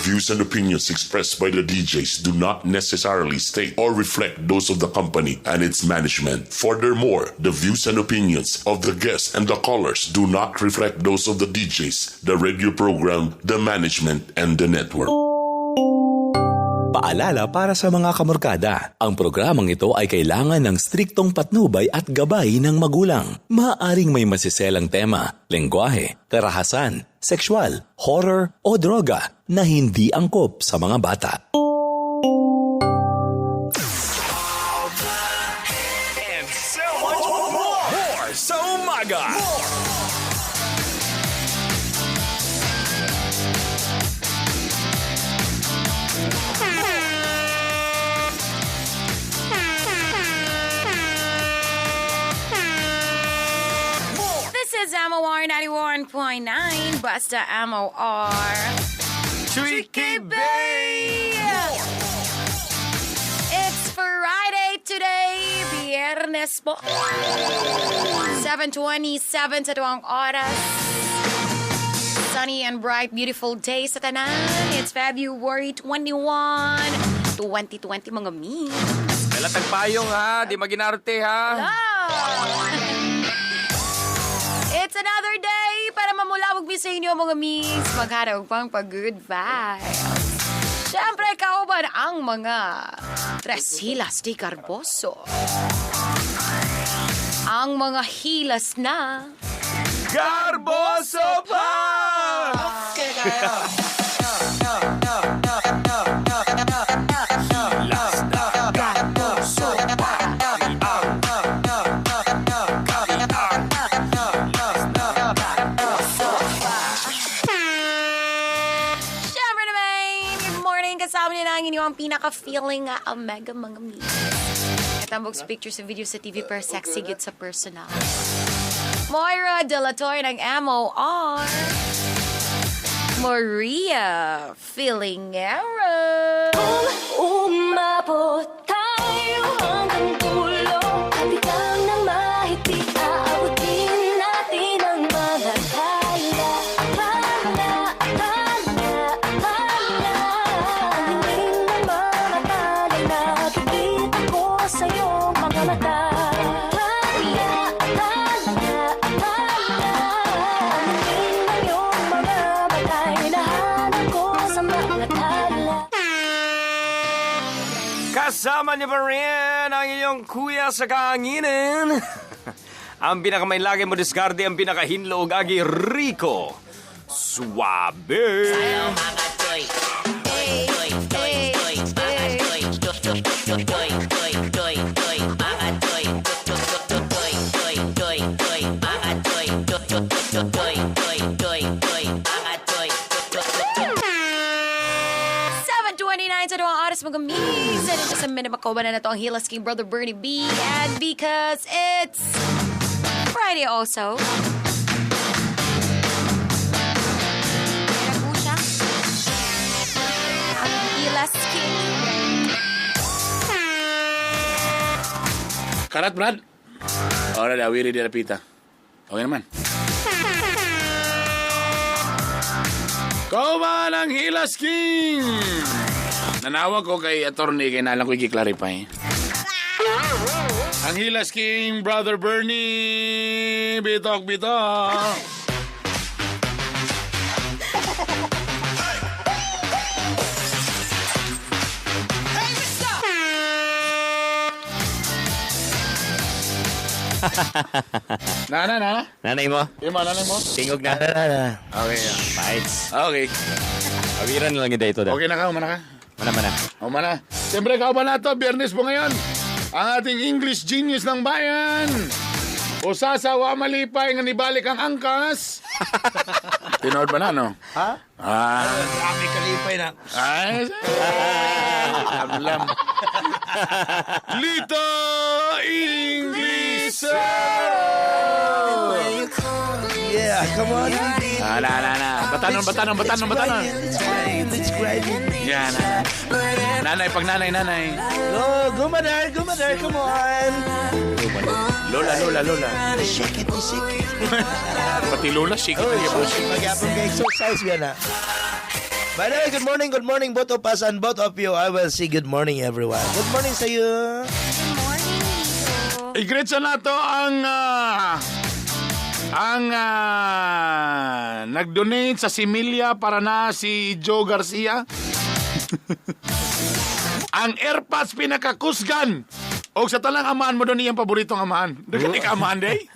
views and opinions expressed by the DJs do not necessarily state or reflect those of the company and its management. Furthermore, the views and opinions of the guests and the callers do not reflect those of the DJs, the radio program, the management, and the network. Paalala para sa mga kamorkada, ang programang ito ay kailangan ng striktong patnubay at gabay ng magulang. Maaaring may masiselang tema, lengguwahe, karahasan, sexual, horror o droga na hindi angkop sa mga bata. And so much more. More sa umaga. More. This is MOR 91.9, Basta MOR. Tricky Bay. It's Friday today, Biyernes po. 7:27 sa tuwang oras. Sunny and bright, beautiful day sa tanan. It's February 21, 2020, mga mi. Dala tagpayong ha, di maginarte ha. Hello! It's another day para mamulawag mi sa inyo, mga mis. Magharap pang pag-good vibes. Siyempre, kauban ang mga tres hilas di Carboso. Ang mga hilas na Garboso pa! Garboso pa. Garboso pa. Siyempre naman, good morning. Kasama niyo na ang inyong pinaka-feeling nga omega, mga mi. Katambog sa pictures and videos sa TV pero sexy gid sa personal. Moira De La Torre ng MOR. Maria Filingero. Umabot tayo hanggang dulo. Kapit lang ng mahigpit, aabutin natin ang mga tala. Tala, tala, tala. Ang lingling ng mga tala'y nakikita ko sa iyong mga mata. Tala, tala, tala. Ang lingling ng iyong mga mata'y nahanap ko sa mga tala. Kasama niyo pa rin ang inyong kuya sa kahanginan. Ang pinakamainlagi mo diskarte, ang pinakahinlo og agi Rico. Suabe. Hey, hey, hey. 7:29 sa duwang oras, mga mis. And in just a minute, makuha na to ang Hilas King Brother Bernie B. And because it's Friday also. Kaya po siya. Ang Hilas King. Karat, Brad. Ora, awiri di lapita. Okay naman. Kauban ang Hilas King! Nanawag ko kay attorney kay nalang ko i-clarify. Ang Hilas King, Brother Bernie! Bitok, bitok! Nana, nana. Nanay mo? Ima, nanay mo? Tingog na. Okay. Bites. Okay. Awiran na lang yung dito. Okay na ka, umana ka. Mana, mana. Umana. Siyempre, kauban na to, Biyernes po ngayon. Ang ating English genius ng bayan. Usasa wa malipay nga nibalik ang angkas. Tinood ba na, no? Ha? Ah. Grabe kalipay na. Ay, lamlam. Lito English. Yeah, come on. Ah, na, na, na. Batanon, batanon, batanon, batanon. Let's grind, let's grind. Yan. Nanay, pag nanay, nanay. Go, go mother, go mother, come on. Lola, lola, lola. Shake it, shake it. Pati lola, shake it. Oy, maghapon kay exercise yan na. By the way, good morning, both of us and both of you. I will say good morning, everyone. Good morning sa iyo. Good morning, Lito. I-greet sa nato ang nag-donate sa Similya para na si Joe Garcia. Ang AirPods pinakakusgan. O sa talang amaan mo doon iyang paboritong amaan. Daghan ka amaan day.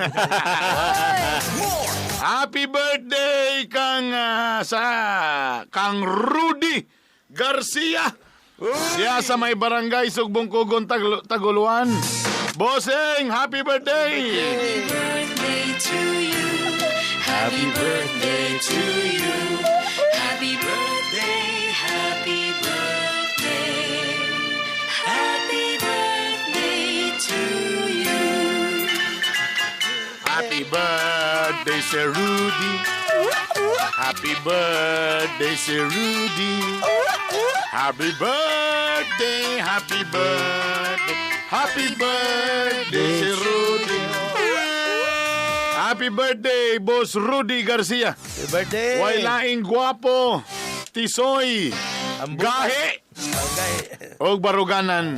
Happy birthday kang sa kang Rudy Garcia. Siya sa may barangay Sugbong Kugon Taguluan. Bossing, happy birthday! Birthday to you. Happy birthday to you. Happy birthday, happy birthday. Happy birthday to you. Happy birthday, Sir Rudy. Happy birthday, Sir Rudy. Happy birthday, happy birthday. Happy birthday, Sir Rudy. Happy birthday, Boss Rudy Garcia. Happy birthday. Way laing guwapo, tisoy, Ang gahi, Okay. og baruganan.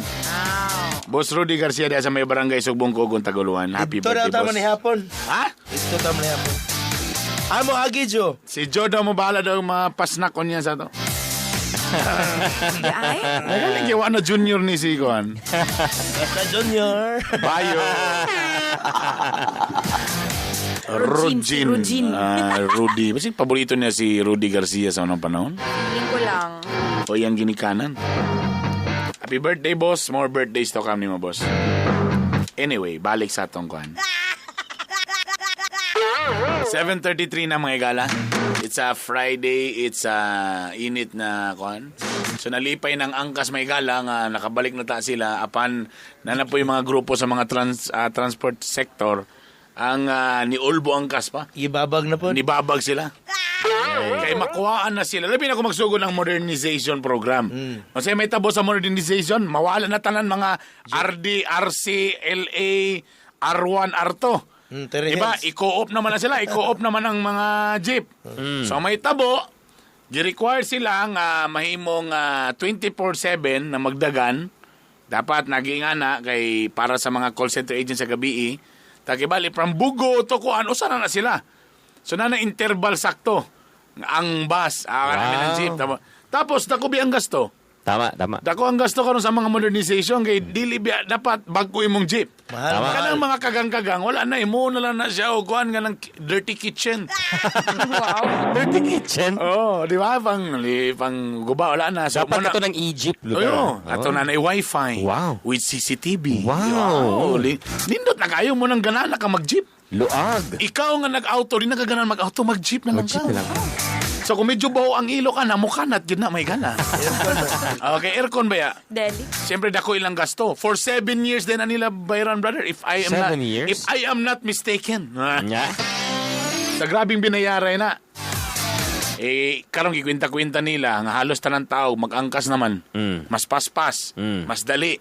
Boss Rudy Garcia diya sa may barangay Sugbong Kugon Taguluan. Happy Ito daw birthday, tama boss. ni hapon. Ha? Ito tama ni hapon. Amo agi Jo. Si Joe daw mo bahala daw mapasnak ko niya sa to. Ay, Nagaling kay na junior ni si Kuan. Basta Junior. Bayo. Rujin. Rujin. Ah, Rudy. Basta paborito niya si Rudy Garcia sa unang panahon. Feeling ko lang. O yung ginikanan. Happy birthday, boss. More birthdays to come nimo, boss. Anyway, balik sa atong kuan. 7:33 na, mga igala. It's a Friday, it's a init na kuan. So nalipay ng angkas, may igala, nga nakabalik na ta sila apan na na po yung mga grupo sa mga transport sector ang niulbo angkas pa. Ibabag na po. Nibabag sila. Kay makuhaan na sila. Labi na kung magsugod ng modernization program. Kasi may tabo sa modernization, mawala na tanan mga RD, RC, LA, R1, R2. Terry Diba? Heads. I-co-op naman na sila. I-co-op naman ang mga jeep. So may tabo, gi-require sila nga mahimong 24/7 na magdagan. Dapat naging na kay para sa mga call center agents sa gabi. Takibali from Bugo to kuan usa na na sila. So na na interval sakto ang bus, Wow. wow. ng jeep. Tapos dako bi ang gasto. Tama, tama. Dako ang gasto karon sa mga modernization kay dili biya dapat bag-o imong jeep. Mahal, Tama. mahal. Kanang mga kagang-kagang wala na imo na lang na siya og kuan nga ng dirty kitchen. Wow. Dirty kitchen. Oh, di ba? Pang guba wala na. So, Dapat muna- ito ng Egypt. Lugar. Oyo, ato na na wifi. Wow. With CCTV. Wow. Di ba? Oh, nindot na kayo mo nang gana ka mag-jeep. Luag. Ikaw nga nag-auto, di nagaganan mag-auto, mag-jeep na lang Mag-jeep ka. na lang. So kung medyo baho ang ilo ka na, mukha na, yun na, may gana. Okay, aircon ba ya? Deli. Siyempre, dako ilang gasto. For 7 years din anila bayaran, brother. If I am Seven not, years? If I am not mistaken. Nya. Sa grabing binayaray na. Eh, karong gikwenta-kwenta nila, nga halos tanan tao, mag-angkas naman. Mas paspas, mas dali,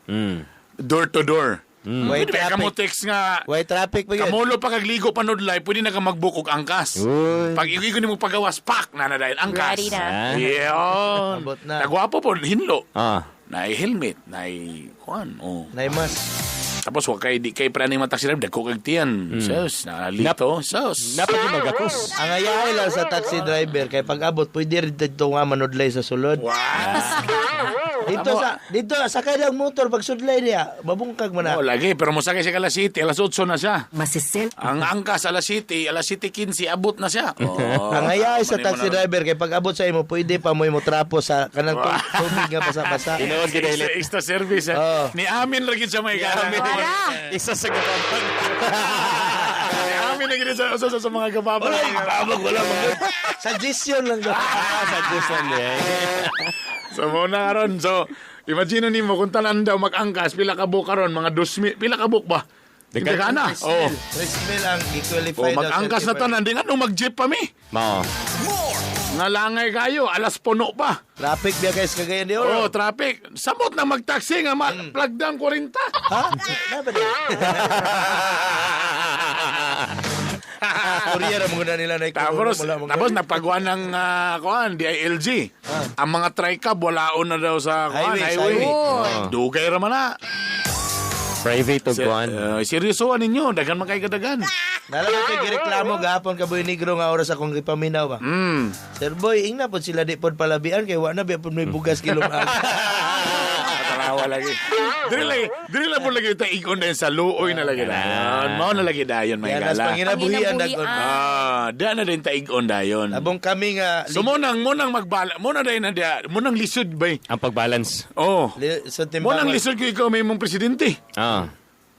door to door. Way Pwede ba ka mo traffic. text nga, Way traffic pa yun. kamulo pa kagligo panudlay, pwede na ka mag-book og angkas. Uy. Pag igo ni mo pagawas, pak, na na dahil angkas. Ready na. Ah. Yeah. Abot na. Nagwapo po, hinlo. Ah. Na helmet, na kuan, oh. Naimas. Tapos wa kay di kay praning mga taxi driver, dagko kag tiyan. Sus, nalito. Sus. Dapat yung magakos. Ang ayahay lang sa taxi driver kay pag abot pwede rin dito nga manudlay sa sulod. Wow. Dito sakay lang motor pag sudlay niya, mabungkag man na. Oh, lagi, pero mosakay siya alas 7, alas 8 na siya. Masisel. Ang angkas alas 7, alas 7:15 abot na siya. Oh, Ang ayahay sa manin mo taxi na- driver kay pag abot sa imo pwede pa mo imo trapo sa kanang tubig nga basa-basa. Tinuod gid Extra, extra service. Eh. Oo. Ni amin lagi siya may gana. Wala. Isa sa gababag. Ni amin lagi siya sa mga gababa. Wala, babag wala mag. Suggestion lang daw. Suggestion eh. So muna karon. So imagine nimo kung tanan daw mag-angkas pila ka buok karon, mga 2,000 pila ka buok ba? Daghan na. Oh. 3,000 ang i-qualify Oh, daw, mag-angkas na certified. tanan di nga mag-jeep pa mi. Mao. Nga langay kayo, alas puno pa. Traffic biya guys Cagayan de Oh, Oro. traffic. Samot na mag-taxi nga plug down 40. Ha? Dapat eh. Istorya ra mo na nila na Tapos, wala man tapos nagpagawa ng kuan, DILG. Ang mga tricab, walaon na daw sa kuan, Highway, sa highway. highway. Dugay ra man na. Private og kuan. Seryosoan ninyo, daghan man kay kadagan. Nalaman kay gireklamo gahapon ka Boy Negro nga oras akong gipaminaw ba. Sir Boy, ingna pod sila di pod palabian kay wa na biya pod may bugas kilumag. Tarawa lagi. Dili lang po lagi ito ikon din sa luoy na lagi dayon. Mao na lagi dayon may Yan as gala. panginabuhian dagon. Ah, da na din taigon dayon. Abong kami nga So mo nang magbala, mo na dayon na diya, mo nang lisod bay. Ang pagbalance. Oh. Sa Mo nang timbangan. lisod ko ikaw may mong presidente. Ah.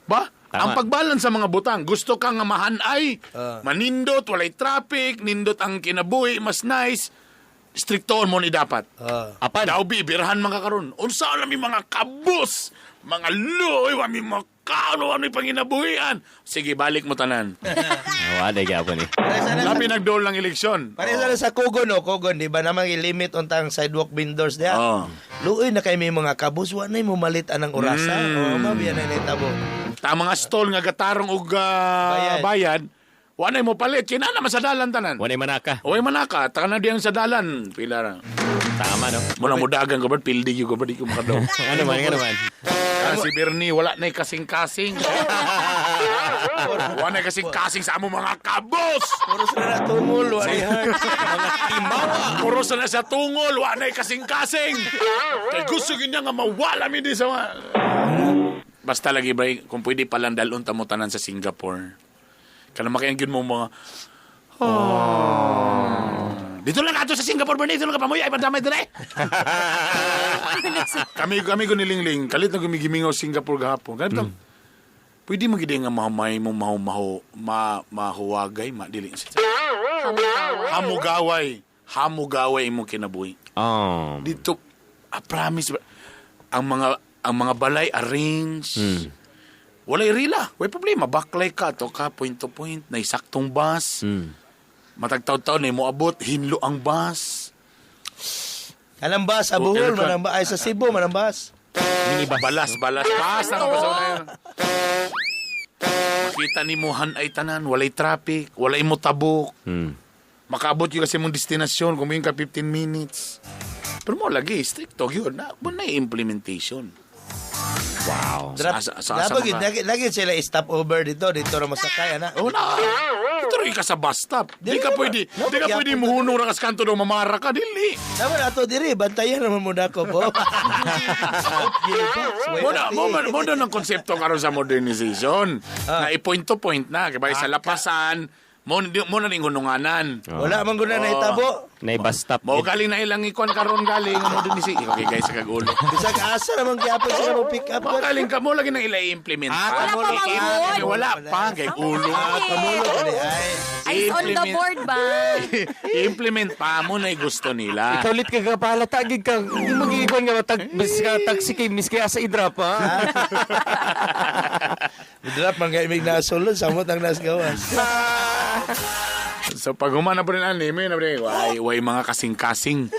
Ba? Tama. Ang pagbalance sa mga butang, gusto kang nga mahanay, Ah. manindot, walay traffic, nindot ang kinabuhi, mas nice. Striktoon mo ni dapat. Ah. Apan. Daw bibirahan mga karon. Unsa na mi mga kabus, mga luoy, wa mi makano, wa mi panginabuhian. Sige, balik mo tanan. Wala gyapon eh. Labi nagdol ng eleksyon. Pareha sana sa Kogon, oh, Kogon, di ba naman i-limit untang sidewalk vendors diha. Oh. Luoy na kay may mga kabus, wa na mo malit anang orasa. Oh, mabiya na nitabo. Ta mga stall nga gatarong og Bayad. bayad, wa na mo palit. Kina naman sa dalan tanan. Wala manaka. Oy manaka, taka na diyang sa dalan. Pila ra. Tama no. Muna mo dagan ko ba pildi gyud ko ba di ko makadaw. Ano man, ano man. Ah, si Bernie wala na kasing-kasing. Wala na kasing-kasing sa amo mga kabos. Puro sila na tungol, wa ni heart. Mga timawa. Puro sa na sa tungol, wala na kasing-kasing. Kay gusto gyud niya nga mawala mi di sa mga... Basta lagi bay, kung pwede palang dalon ta mo tanan sa Singapore. Kana makayan gyud mo mga Oh. Dito lang ato sa Singapore, Bernie. Dito lang ka pamuya. Ay, padamay dire. Kami kami ko nilingling. Kalit na gumigimingaw Singapore gahapon. Ganito. Pwede mo gid nga mahamay mo mahu ma mahuwagay ma dili hamugaway hamugaway imong kinabuhi Oh. dito I promise ba, ang mga balay arrange walay rila way problema baklay ka to ka point to point na saktong bus matagtaw-taw na moabot hinlo ang bus Anang bus sa Oh, Bohol, aircon. manang ay sa Cebu, manang bus. Minibus. Balas, balas, bas na kapasaw na yun. Makita ni mo hanay tanan, walay traffic, walay mo tabok. Makaabot yun kasi mong destinasyon kung ka 15 minutes. Pero mo lagi, stricto yun. Na, mo na implementation. Wow. Drop. Sa Lagi, mga- lagi, lagi sila stop over dito, dito ra masakay ana. Oh, na. Ito rin ka sa bus stop. Di Dili ka naman. pwede, No, di ka pwede yapon muhunong ra kas kanto daw mamara ka, dili. Naman ato diri, bantayan naman mo nako po. Mo na, mo na ng konsepto karon sa modernization. Na i-point to point na, kaya sa lapasan, mo na ning hununganan. Wala man guna na itabo. Nay bus stop. Mao galing na ilang ikon karon galing ang modernization. Okay guys, sa kagulo. Bisag asa naman gyapon sila mo pick up. Mao galing ka mo lagi nang ila i-implement. Ah, Wala pa kamulo. man gud. Wala pa kay ulo. Ah, kamulo gani ay. Eyes on the I-implement- board ba? I-implement pa mo na gusto nila. Ikaw lit ka kapahalata gid ka. Hindi mo gigikuan nga tag bis ka taxi kay miski asa i-drop ha. Drop man kay mig nasulod samot ang nasgawas. So pag humana po rin ani, may na rin, way mga kasing-kasing.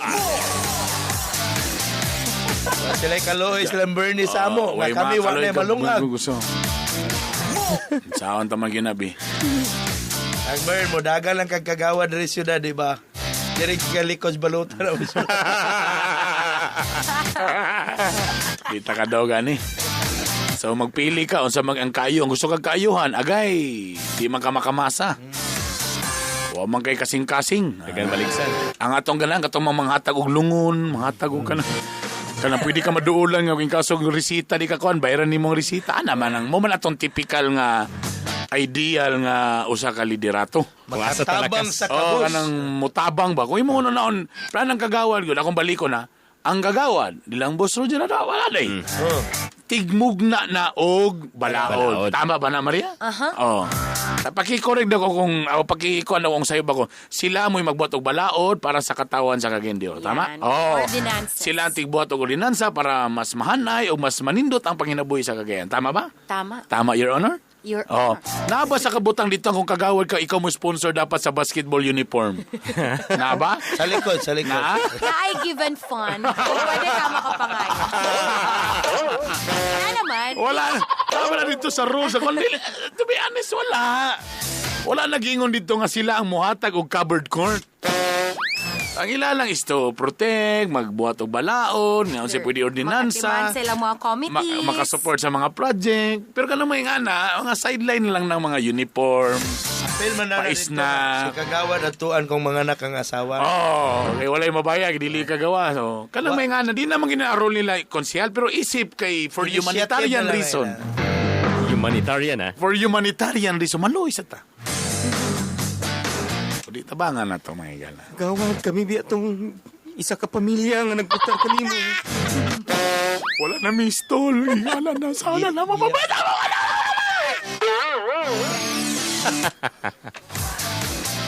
Sila kaluoy sila Bernie sa amo. Way Nga kami mga wa kaloy na malungag. Gusto. Saan ta man ginabi? Ang Bern mo dagan lang kag kagawa diri syudad di ba? Diri ka likod balutan na Kita ka daw gani. So magpili ka unsa mag ang kayo, ang gusto kag kaayuhan, agay, di man ka makamasa. Wa man kay kasing-kasing. Dagan baligsan. Ang atong ganan katong mga manghatag og lungon, manghatag og kanang kanang pwede ka maduulan nga kung kaso og resita di ka kuan, bayaran nimo ang resita. Ana man ang mo man atong typical nga ideal nga usa ka liderato. Wasa Makatabang talakas. sa Oh, kabus. kanang mutabang ba? Kung imo na naon, plan ang kagawad gyud akong baliko na. Ang kagawad, dilang boss Roger na daw, wala day. Oh. Tigmugna na og balaod. Balaod. Tama ba na Maria? Aha. Oh. Paki-correct ako kung o paki-kuan ako kung sayo ba ko. Sila mo'y magbuhat og balaod para sa katawan sa Caguindio. Tama? Yan. Oh. Ordinances. Sila ang tigbuhat og ordinansa para mas mahanay o mas manindot ang panginabuhi sa Cagayan. Tama ba? Tama. Tama, Your Honor? Your Oh. Honor. Naba sa kabutang dito kung kagawad ka, ikaw mo sponsor dapat sa basketball uniform. Naba? Sa likod, sa likod. Na? Na I given fun. Kung pwede ka makapangayon. Wala naman. Wala. Tama na dito sa rules. Ako, to be honest, wala. Wala nagingon dito nga sila ang muhatag og covered court. Ang ila lang is to protect, magbuhat og balaod, nga unsay pwede ordinansa. Makatiman sila mga committees. Makasupport sa mga project. Pero kanang mga ana, mga sideline lang ng mga uniform. Apil man na Pais dito. na. Si kagawad at tuan kong mga anak ang asawa. Oh, kay walay mabayag, dili kagawa. So, kanang may nga na, di naman ginaarol nila konsehal, pero isip kay for Initiative humanitarian na lang reason. nila. Humanitarian ah. For humanitarian reason, maluoy sa ta. O, di tabangan na to, mga higala. Gawad kami biya tong isa ka pamilya nga nagputar kanimo. Wala na mistol. Wala na. Sana na mababata.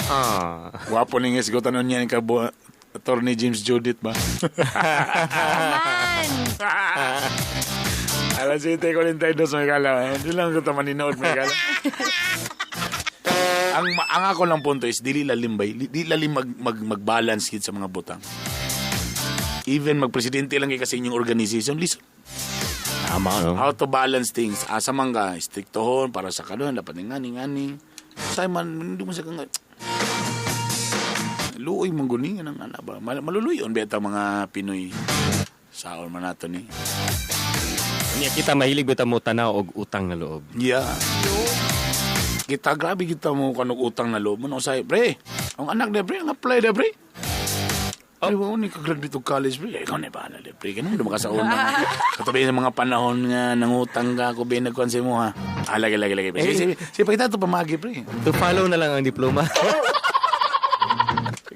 Ah. Wapo ning isgutan nun yan ka Attorney James Judith ba? Man! Alas 7:42, may gala. Hindi lang ko ta maninood, may gala. Ang ako lang punto is dili lalim bay, dili lalim mag mag-balance gid sa mga butang. Even magpresidente lang kay kasi inyong organization, listen. Tama, no? How to balance things. Asa man ka, striktohon para sa kanon, dapat ngani ngani. Simon, hindi mo sa kang luoy mong guningan ang ana ba. Maluluyon beta mga Pinoy. Saon man nato ni. Niya kita mahilig bitaw mo tanaw og utang na loob. Yeah. Kita grabe kita mo kanog utang na loob mo no say pre. Ang anak de pre, ang apply de pre. Oh. Ay, wow, ni ka-graduate og college, pre. Ikaw na bahala, de, pre. Ganun, dumaka sa una. Katabi sa mga panahon nga, nangutang ka, ako binagkuhan sa imo, ha. Ah, lagi, lagi, lagi. pre. Sige, sige, sige, pakita ito pamagi, pre. To follow na lang ang diploma.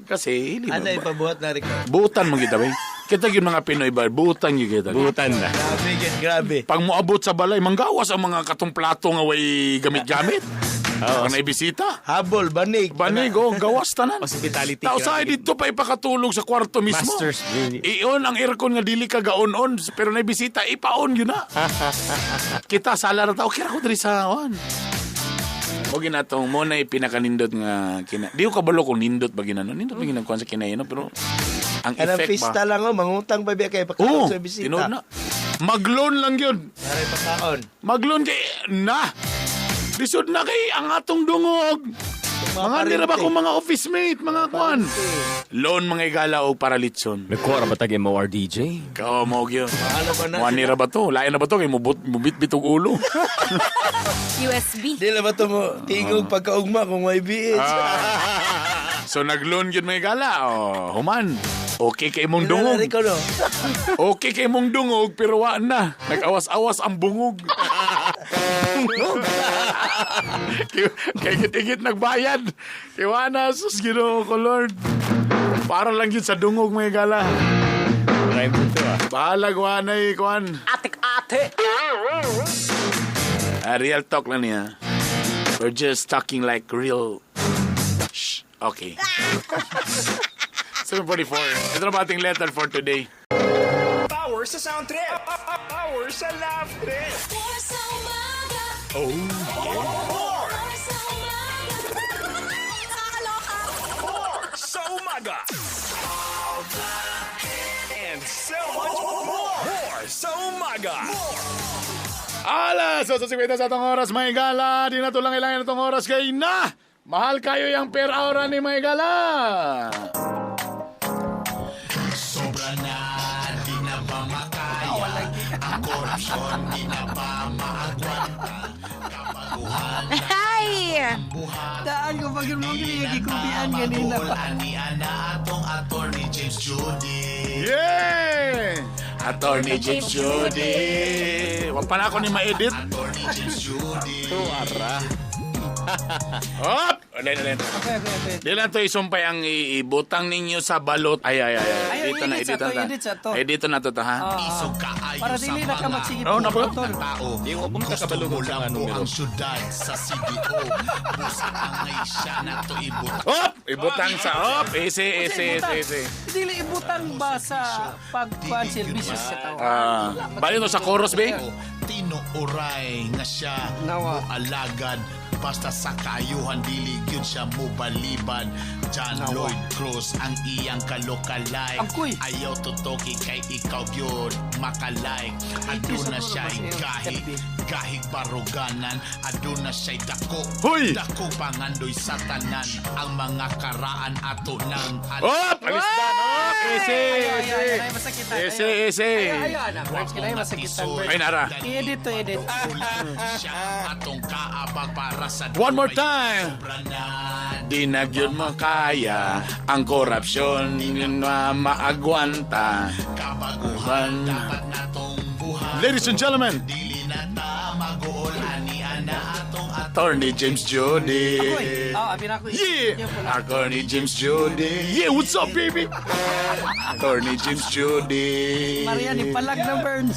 Kasi, hili Ano mo. ipabuhat na rin ko? Buutan mo kita, pre. Kita yung mga Pinoy ba, buutan yung kita. Butan na. Grabe, gid, grabe. Pag moabot sa balay, manggawas ang mga katong plato nga way gamit-gamit. Pag naibisita. Habol, banig. Banig, oh, gawas tanan. Hospitality. Tao sa dito pa ipakatulog sa kwarto mismo. Masters. I-on ang aircon nga dili ka gaon-on pero naibisita ipa-on yun na. Kita sala ra ta okay ra ko diri sa on. Mo ginatong mo na pinakanindot nga kina. Di ko kabalo kung nindot ba ginano. Nindot ba ginano sa kinay no pero ang Kanang effect pista ba. lang oh, mangutang pa biya kay Oo, pagkaon sa bisita. tinuod na. Mag-loan lang yun. Naray pagkaon. Mag-loan kay na. Lisod na kay ang atong dungog. Mga nira ba kung mga office mate, mga kwan. Loan mga igala o para litson. Nagkuha ra ba tag MORDJ? Ikaw mo gyud. Ano ba na? Mga nira ba to? Lain na ba to kay mubit-bit og ulo? USB. Di na ba ito mo tingog pagkaugma kung may BH? So nag-loan gyud mga igala. Oh, human. Okay kay mong Di na dungog. rin ko, no? Okay kay mong dungog pero wa na. Nag-awas-awas ang bungog. Kay igit-igit nagbayad. Kay wa na sus Ginoo ko Lord. Para lang yun sa dungog mga igala. Rhyme to ah. Bahalag wa na eh, kuan. Ate-ate. Ah, real talk lang niya. We're just talking like real... Shh. Okay. 7:44. Ito na ba ating letter for today? Power sa sound trip. Power sa laugh trip. Oh, yeah. Sa umaga. And so much more. More sa umaga. Alas, 8:50 sa atong oras, may gala. Di na to lang ilangan itong oras kay na. Mahal kayo yung per hour ni may gala. Sobra na, di na ba makaya? Ang korupsyon, di na ba maagwanta? Kabaguhan, Hi! Daan ko pag yung mga gikubian ganina pa. ani na atong Attorney James Judy. Yeah! Attorney James Judy. Wag pa na ako ni ma-edit. Attorney James Judy. Tuara. Hop! Ulit, ulit. Okay. Di lang to isumpay ang iibutang ninyo sa balot. Ay, ay, ay. ay. Ay, Dito na, edit sa edit to, na. edit sa to. Ay, dito na to, ta, ha? Isog kaayo Para sa dili na ka mga magsige Oh, naku. putol. tao. Di ko Gusto kabalo mo sa lang mga po numero. ang syudad sa CDO. Busa angay siya na to ibutang. Hop! Ibutang sa hop! Easy, easy, easy, easy. Dili ibutang ba sa pagkuan servisyo sa tao? Ah, bali to sa chorus, be? Tinuuray nga siya Nawa. mo alagad Basta sa kaayuhan dili gyud siya mobalibad. John Lloyd Cruz ang iyang kalokalike. Angkoy. Ayaw tutoki kay ikaw gyud makalike. Aduna siya'y gahi, gahig baruganan. Aduna siya'y dako, Hoy! dako pangandoy sa tanan. Ang mga karaan ato ng Op! Alis na, no? Easy, Ay, ay, easy. ay, ay, masakitan. Easy, easy. Ay, ay, ay, Burns, kinay masakitan, Burns. Ay, nara. I-edit to, edit. Siya ang atong kaabag para sa One more time. Sobra na. Di na gyud mo kaya ang korupsyon na maagwanta. Kabaguhan dapat natong buhat. Ladies and gentlemen, Dili na ta mag-uol ani ana atong Attorney James Judy. Akoy. Ah, abi na ako. Yeah! Attorney James Judy. Yeah, what's up, baby? Attorney James Judy. Maria ni palag na Burns.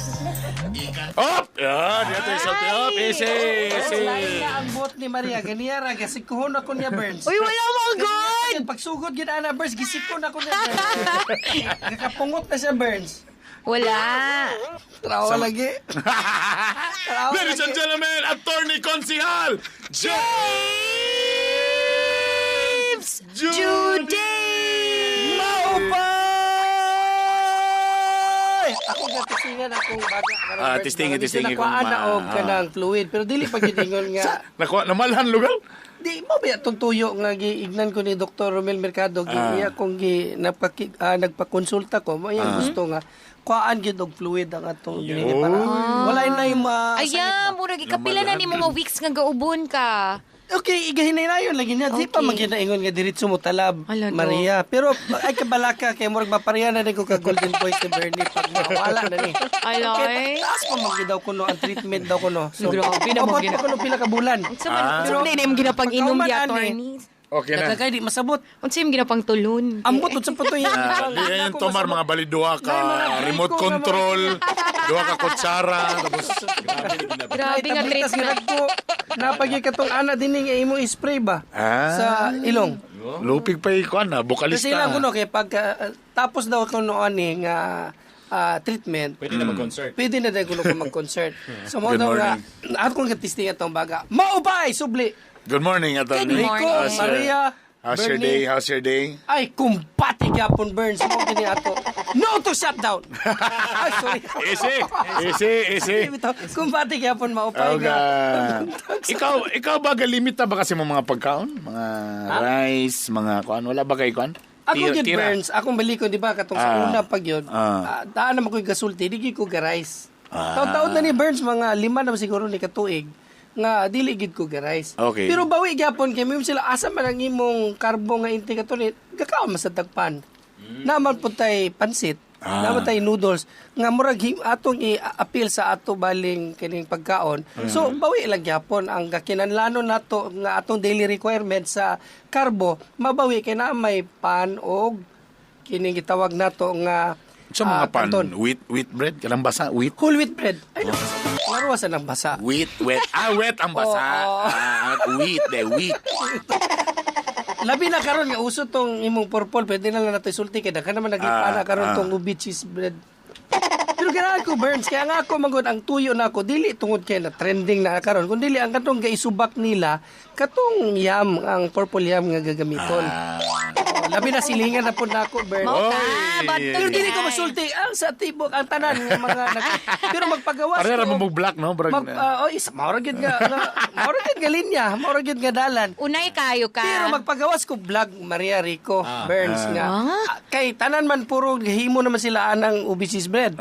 Up! Yeah, dito yung salty up. Easy, easy. Lain na ang buot ni Maria. Ganiya ra, gasikuhon ako niya, Burns. Uy, wala mo good! Pagsugod gid ana, Burns, gisikon ako niya, Burns. Nakapungot na siya, Burns. Wala. Trawa lagi. Trawa Ladies and lagi. gentlemen, Attorney Consihal, James Judy! Maupay! Ako nga testingan akong baga. Ah, testingin, testingin kung kung ma... na og ah. kanang fluid pero dili pa gyud ingon nga Nakuha, namalhan lugar? di mo ba itong tuyo nga giignan ko ni Dr. Romel Mercado gi iya kong gi napaki, nagpakonsulta ko mo iyang gusto nga kuhaan gyud og fluid ang atong dinhi para wala na yung ma Ayan, murag ikapila na ni mga weeks nga gaubon ka. Okay, igahinay lagi niya. Di pa Okay. maginaingon nga diretso mo talab, Ala, do. Maria. Pero ay kabalaka kay murag mapareha na din ko ka Golden Voice ni Bernie pag mawala na ni. Alay. Kay taas pa magyud daw kuno ang treatment daw kuno. So, Grabe naman abot gina- pa kuno pila ka bulan. Unsa man, unsa man na imong ginapang-inom pagkauman, di ani, attorney? Okay na. Nagkakay di masabot. Unsa imong ginapangtulon? Ambot unsa pa to yan. Ah, di yan Tomar, mga bali duha ka May mga remote ko nga mga- control, duha ka kutsara, tapos Grabe nga treatment. ko. Napagi katong ana dinhi nga imo spray ba Ah. sa ilong. lupig pa ikuan na, bokalista. Kasi lang kuno kay pag tapos daw kuno ani nga treatment. Pwede na mag-concert. Pwede na dahil kuno ko mag-concert. So mo Good daw nga akong katisting atong baga. Maupay subli. Good morning, Attorney. Good morning. Rico, How's your- Maria, How's your Bernie. day? How's your day? Ay, kumpati gyapon Burns mo kini ato. No to shutdown. Ay, sorry. Easy, easy, easy. Kumpati gyapon maupay Okay. nga. Ikaw ba galimita ba kasi mo mga pagkaon? Mga rice, mga kuan, wala ba kay kuan? Ako Tira- gyud tira. Burns, akong balikon di ba katong sa Ah. una pag yun. Ah. Daan naman ko'y gasulti, di gyud ko ga-rice. Taon-taon na ni Burns mga 5 na siguro ni katuig nga dili gyud ko ga-rice. Okay. Pero bawi gyapon kay mim sila asa man ang imong karbo nga intake ato ni gakaon man sa tagpan. Naman pud tay pansit. Ah. Naman tay noodles nga murag atong i-appeal sa ato baling kining pagkaon. So bawi lang gyapon ang gakinanlanon nato nga atong daily requirement sa karbo mabawi kay naa may pan og kining gitawag nato nga Sa mga pan, kanton. wheat bread, kanang basa, wheat. Whole wheat bread. Ay, laruan sa nang basa. Wheat, wet. Ah, wet ang basa. Oo. Ah, wheat, de, wheat. Labi na karon nga uso tong imong purple, pwede na lang nato isulti kay daghan naman nagipana karon tong ubi cheese bread. Pero ganahan ko Burns, kaya nga ako magod ang tuyo na ako dili tungod kay na trending na karon, kun dili ang katong gaisubak nila katong yam ang purple yam nga gagamiton. Oh, labi na silingan na pud nako Burns. Mao ka, Oy. ba't Pero dili ko masulti ang sa tibok ang tanan nga mga pero magpagawas Pareha ko- mo mo black, no? Brag, Mag, oh, isa, maura gyud nga, maura gyud nga linya, maura gyud nga dalan. Unay kayo ka. Pero magpagawas ko vlog Maria Rico Burns nga. Kay tanan man puro himo naman sila anang ubi cheese bread.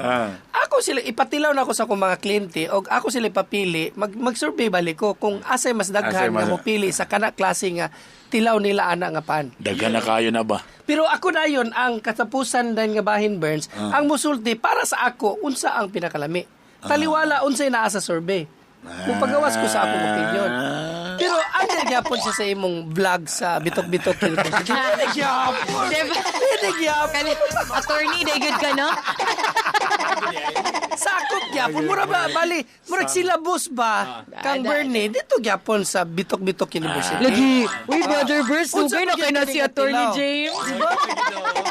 Ako sila ipatilaw na ako sa akong mga kliyente og ako sila ipapili mag-survey balik ko kung asay mas Asay daghan mas- nga mopili sa kana klase nga tilaw nila ana nga pan. Daghan na kayo na ba? Pero ako na yon ang katapusan din nga bahin Burns, ang musulti para sa ako unsa ang pinakalami. Taliwala unsay naa sa survey. Mupagawas ko sa akong opinion. Pero ang gyapon siya sa imong vlog sa Bitok-Bitok University. Dili gyapon. Diba? Dili gyapon. Attorney, day good ka, no? Sakop gyapon. Mura ba bali, murag syllabus ba kang Bernie dito gyapon sa Bitok-Bitok University. Lagi. Uy, Brother Burns, Unsa sugay na man kay gyud na kini si nga Attorney tilaw? James. Diba?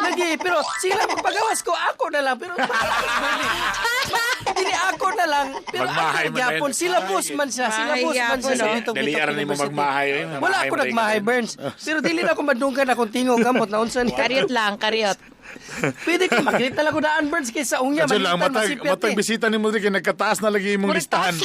Lagi, pero sige lang, magpagawas ko, ako na lang. Pero Bernie, Dili ako na lang, pero Magmahay ako man gyapon. na yun. Sila boss man siya, sila boss man siya sa Dali- Bitog dali Bitog aran nimo University. magmahay, eh. Wala Magmahay ako mo nagmahay, rin. Burns. Pero dili na ako madunggan akong tingog gamot na unsa niya. Kariyot lang, kariyot. Pwede ko makita lang ko daan, Burns, kaysa unya Kadyo lang, malitan matag, masipyat matag eh. bisita ni mo diri kay nagkataas na lagi imong listahan.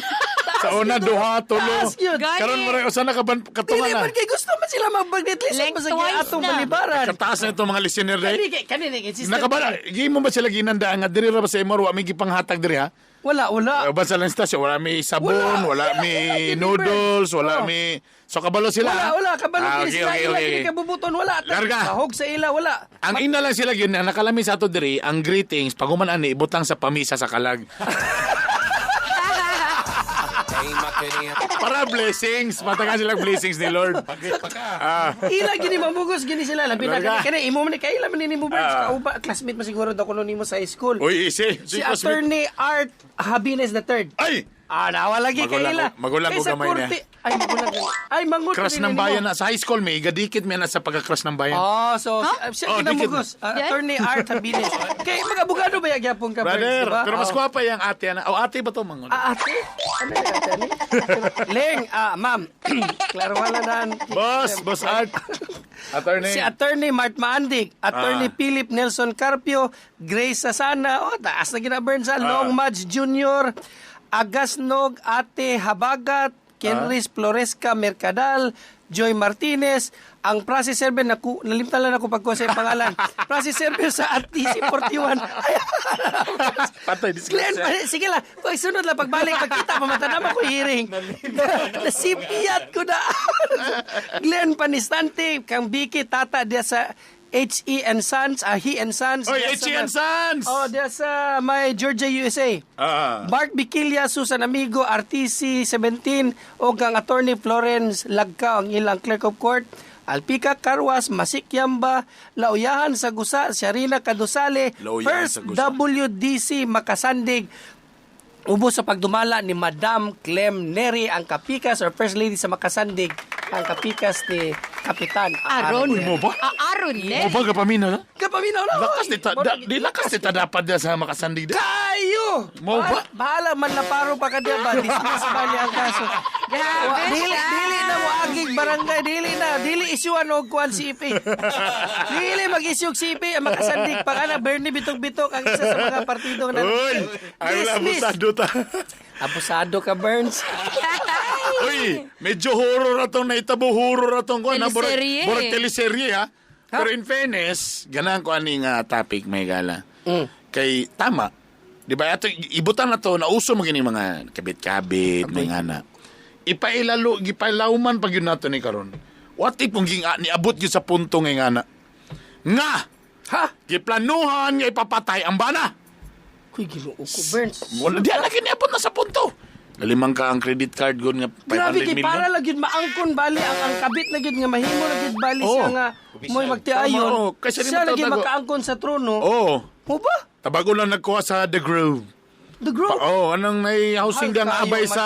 Sa una, duha, tulo. Taas yun. Gani. Karon mo rin, usa na ka ban katunga Dili na. man kay gusto man sila magbagnet list Lengthwise pa sa atong na. balibaran. Kataas na itong mga listener Kani day. kay kani ni sister. Nakabala, gi mo ba sila ginandaan nga diri ra ba sa Imor, wa may gipanghatag diri ha? Wala, wala. Uban sa lang stasyon, wala may sabon, Wala. wala, Wala, may wala, noodles, wala Oh. may. So kabalo sila. Wala, ha? wala. Kabalo Ah, kini okay, sila. okay, Ila okay, kini okay. kabubuton. Wala. Larga. Kahog sa ila, wala. Ang ina lang sila yun, ang nakalami sa ato diri, ang greetings, pag human ani, ibutang sa pamisa sa kalag. Para blessings, matagan sila blessings ni Lord. Ah, Ila gini mamugos gini sila labi na Larga. kani kani imo man ni kaila man ni mo Birds Ah. kauba classmate man siguro daw kuno nimo sa high school. Uy, easy. Si Attorney Art Habines the third. Ay! Ah, nawa lagi Magulang kaila. magulang Kay ko sa gamay niya. korte- Ay, magulang. Ay, mangod Crush din ng nimo. bayan na. Sa high school, may gadikit may na sa pagka-crush ng bayan. Oh, so siya Oh, dikit. kinamugos. Attorney Art Habines. Kay mga abogado ba gyapon ka Birds, Brother, di ba? pero mas Oh. gwapa yung ate. Ana. Oh, ate ba to, mangon? Ah, ate? Ano yung ate? Ani? Leng, ah, ma'am. Klaro wala na. Boss, Boss Art. Attorney. Si Attorney Mart Maandig, Attorney Ah. Philip Nelson Carpio, Grace Sasana, oh, taas na ginaburn sa Ah. Long Madge Jr., Agasnog, Ate Habagat, Kenris Ah. Floresca Mercadal, Joy Martinez, ang process server, naku, nalimtan lang ako pagkuha sa iyong pangalan. Process server sa RTC 41. Ay, Patay, Glenn, sige lang. Pag sunod lang, pagbalik, pagkita, pamatanaman ko hearing. Nasipiyat ko na. Glenn Panistante, kang Vicky, tata, diya sa H.E. and Sons, He and Sons. Oy, diya sa H.E. and Sons! Oh, diya sa may Georgia, USA. Ah. Mark Biquilia, Susan Amigo, RTC 17, o kang Attorney Florence Lagka, ang ilang Clerk of Court, Alpika Carwas, Masik Yamba, Lauyahan sa Gusa, Sharina Kadusale, Lauyahan First sa Gusa. WDC Makasandig, Ubos sa pagdumala ni Madam Clem Neri, ang kapikas or First Lady sa Makasandig, ang kapikas ni Kapitan Aron. Uy, mo ba? Ah, Aron Mo ba kapaminaw na? Kapaminaw na! Lakas ni ta, da, di lakas ni ta dapat diya sa makasandig da. Kayo! Mo ba? Bahala man na paro pa ka diya ba? Dismiss ba niya ang kaso? Grabe Dili, siya. dili na mo agig barangay, dili na. Dili isyuan og kuan CP. Dili mag-issue og CP, ang makasandig pa ka na. Bernie Bitok-Bitok ang isa sa mga partido na. Uy, ay wala Dismiss. abusado ta. Abusado ka, Burns. Uy, medyo horror atong naitabo, horror atong kuan ha. Burag, Teleserye. burag teleserye ha. Pero in fairness, ganahan ko ani nga topic may gala. Kay tama. Di ba ato ibutan na to nauso mo gini mga kabit-kabit, mga ana. Ipailalo, gipalawman pag yun nato ni karon. What if kung ging niabot gyud sa punto nga ngana? Nga Ha? giplanuhan nga ipapatay ang bana. Kuy, ginoo ko, Burns. Wala di na kiniabot na sa punto. Nalimang ka ang credit card gon nga 500 Grabe kay million. para lang gyud maangkon bali ang kabit na gyud nga mahimo na gyud bali Oo. siya nga mo'y magtiayon. Tama, oo. Kaysa di Siya lagi matatago. makaangkon sa trono. Oo. Mo ba? Tabago lang nagkuha sa The Grove. The Grove. Oh, anong may housing Ay, dang kayo, abay sa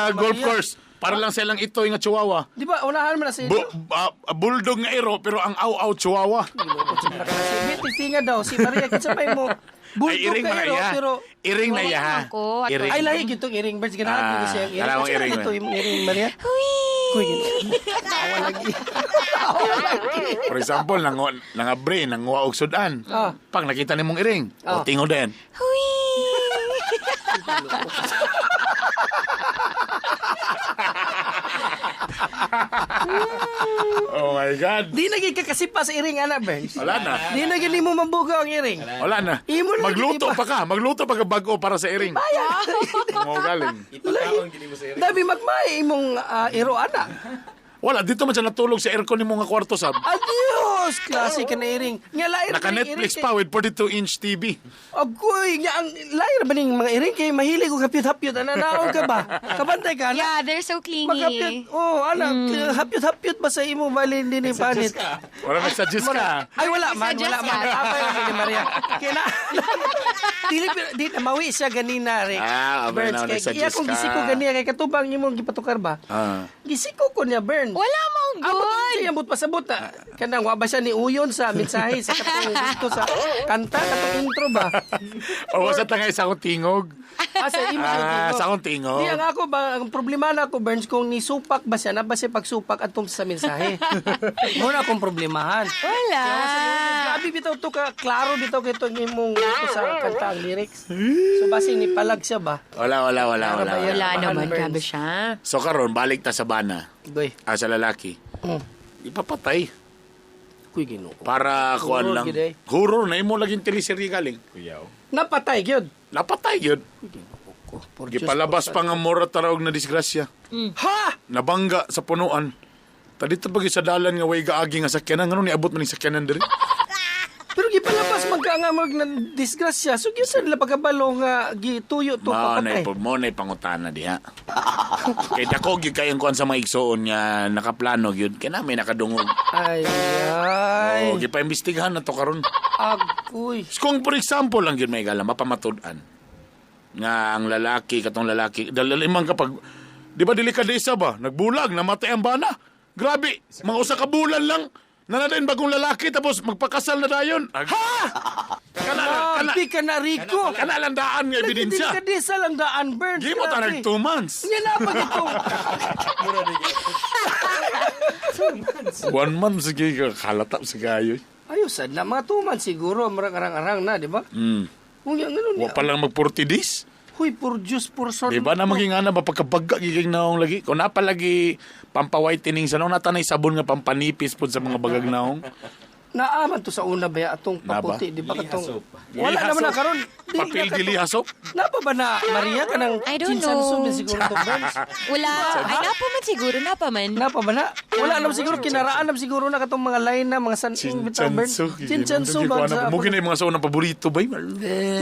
Maria. golf course. Para lang silang ito nga chihuahua. Di ba unahan man na sa inyo? Bulldog nga iro pero ang aw-aw chihuahua. Si Betty daw si Maria kinsa may mo Ay, bulldog iring ka na iro iya. pero Iring na iya. ha. Ako, ato. Iring. ay lahi gitong iring birds ganahan Ah, gyud siya ang iring. kalawang Kinsa iring, man ito man. imong iring Maria? Kuy ginoo. Awa lagi. Awa lagi. For example, nangabre, nanguha og sudan. Ah. Pag nakita nimong iring, Ah. o tingo din. Huy! Oh my God. Di na gyud ka kasipa sa iring ana Burns. Wala na. Di na gyud nimo mabugaw ang iring. Wala na. Imo na Magluto iba. pa ka. Magluto pa ka bago para sa iring. Mo galing. Dami magmay imong iro ana. Wala, dito man siya natulog sa aircon ni nga kwarto sab. Adios! Klase ka na iring. Nga lair Naka Netflix pa with 42-inch TV. Agoy, nga ang lair ba ning mga iring kay mahilig og hapyot-hapyot ana naon ka ba? Kabantay ka ana. Yeah, they're so clingy. Maghapyot. Oh, ana, hapyot-hapyot ba sa imo bali hindi ni panit. Wala nagsuggest ka. Ay wala man, wala Suggest man. ka. Apay lang ni Maria. Kaya na, dili di mawi siya ganina Rick. Ah, abay Burns, na, kay nagsuggest iya kong ka. gisiko ganiya kay katubang imong gipatukar ba? Ah. Gisiko ko niya Burns. Wala mong Abot good. siya ambot pasabot ah. Kanang wa ba siya ni Uyon sa mensahe sa katong gusto sa kanta katong intro ba? O wasa tangay sa akong tingog. Ah, sa imo sa Ah, tingog. sa akong tingog. Di ang ako ba ang problema na ako Burns kung nisupak ba siya na ba siya pagsupak atong sa mensahe. Muna akong problemahan. Wala. Grabe bitaw to ka klaro bitaw kay itong imong ito sa kanta ang lyrics. So basi ni palag siya ba? Wala, wala, wala, Para wala. ba yan? Wala naman, Burns. grabe siya. So karon balik ta sa bana. Goy. Ah, sa lalaki. Ipapatay. Kuy Ginoo. Para kuan Horror lang. gyud eh. Horror na imo laging teleserye galing. Napatay gyud. Napatay yun. Por Diyos, Gipalabas por pa nga mura tarawog na disgrasya. Ha! Nabangga sa punuan. Tadito pag sa dalan nga way gaagi nga sakyanan ngano niabot man ning sakyanan diri. Pero gipalabas man ka nga mag na disgrasya. So gyud sa nila pagkabalo nga gituyo to Mao na papatay. mo na pangutana diha. Kay dako gyud kayong kuan sa mga igsoon nga nakaplano gyud kay na may nakadungog. Ay ay. Oh, gipaimbestigahan na to karon. Agoy. Kung for example lang gyud may gala mapamatud-an nga ang lalaki katong lalaki dalalimang kapag di ba delikadesa ba nagbulag namatay ang bana grabe mga usa ka bulan lang nanadayon bagong lalaki tapos magpakasal na dayon ha kana kana Grabe ka na, Rico. kana lang daan nga ebidensya Delikadesa lang daan, Burns. di mo Grabe. tanag 2 months Nya na pag itong... 1 month sige ka kalata sa kayo. Ayos, sad na. Mga 2 months siguro. Marang-arang-arang na, di ba? Kung yan, ano Wa niya. pa lang mag 40 days. Huy, por Diyos, por son. Di ba na maging ana ba pagkabaga giging naong lagi? Kung napalagi pampa-whitening sa naong natanay sabon nga pampanipis pod sa mga bagag naong. Naaman to sa una ba ya, atong Na ba? paputi, di ba? Katong... Wala naman na karon. Di Papel na katong- dili hasop. Napa ba na Maria ka ng I don't Chinsanso know. ba siguro to, Burns? Wala. Ay, napa man siguro, napa man. Napa ba na? Wala naman siguro, kinaraan naman siguro na katong mga line na, mga san bitaw, Burns. Chinchanso. Chinchanso ba? Mo gina yung mga sa unang paborito ba?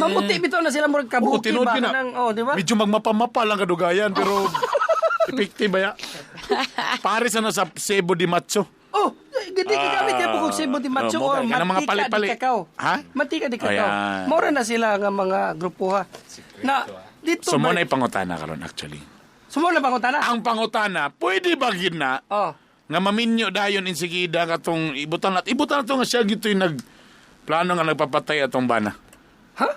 Mamuti bitaw na sila murag Oo, kabuti tinuod ba? yun na. Kanang, oh, di ba? Medyo magmapamapa lang kadugayan pero epektive ba ya? Pare sa nasa Cebu di Macho. Oh, gidi gigamit kay bukog Cebu di macho Oh, mo or kay- kanang mga mantika pali-pali. di kakao. Ha? Mantika di kakao. Ayan. Mora na sila nga mga grupo ha. Na dito So mo ba- na ipangutana karon actually. Sumo na pangutana. Ang pangutana, pwede ba gid na Oh. nga maminyo dayon insigida katong ibutan nat ibutan nato nga siya gito'y nag plano nga nagpapatay atong bana. Ha?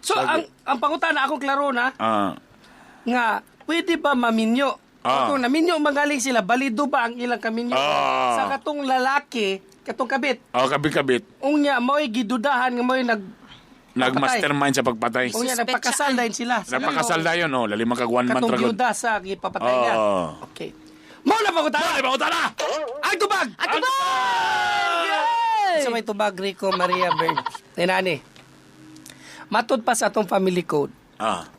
So ang pangutana ako klaro na nga pwede ba maminyo? Ah. Kung naminyo magaling sila, balido ba ang ilang kaminyo? Ah. Sa katong lalaki, katong kabit, Oh, kabit-kabit. unya mo'y gidudahan nga mo'y nag Nag-mastermind sa pagpatay. unya nagpakasal dayon sila. Sila Napakasal dayon oh, lalima kag 1 month Katong ra gud. byuda sa gipapatay niya. Oh. Okay. Mao na pangutana. Mao na pangutana. Ang tubag! Ang tubag! Sa may tubag, Rico Maria Bird. Ninani. Matod pa sa atong family code.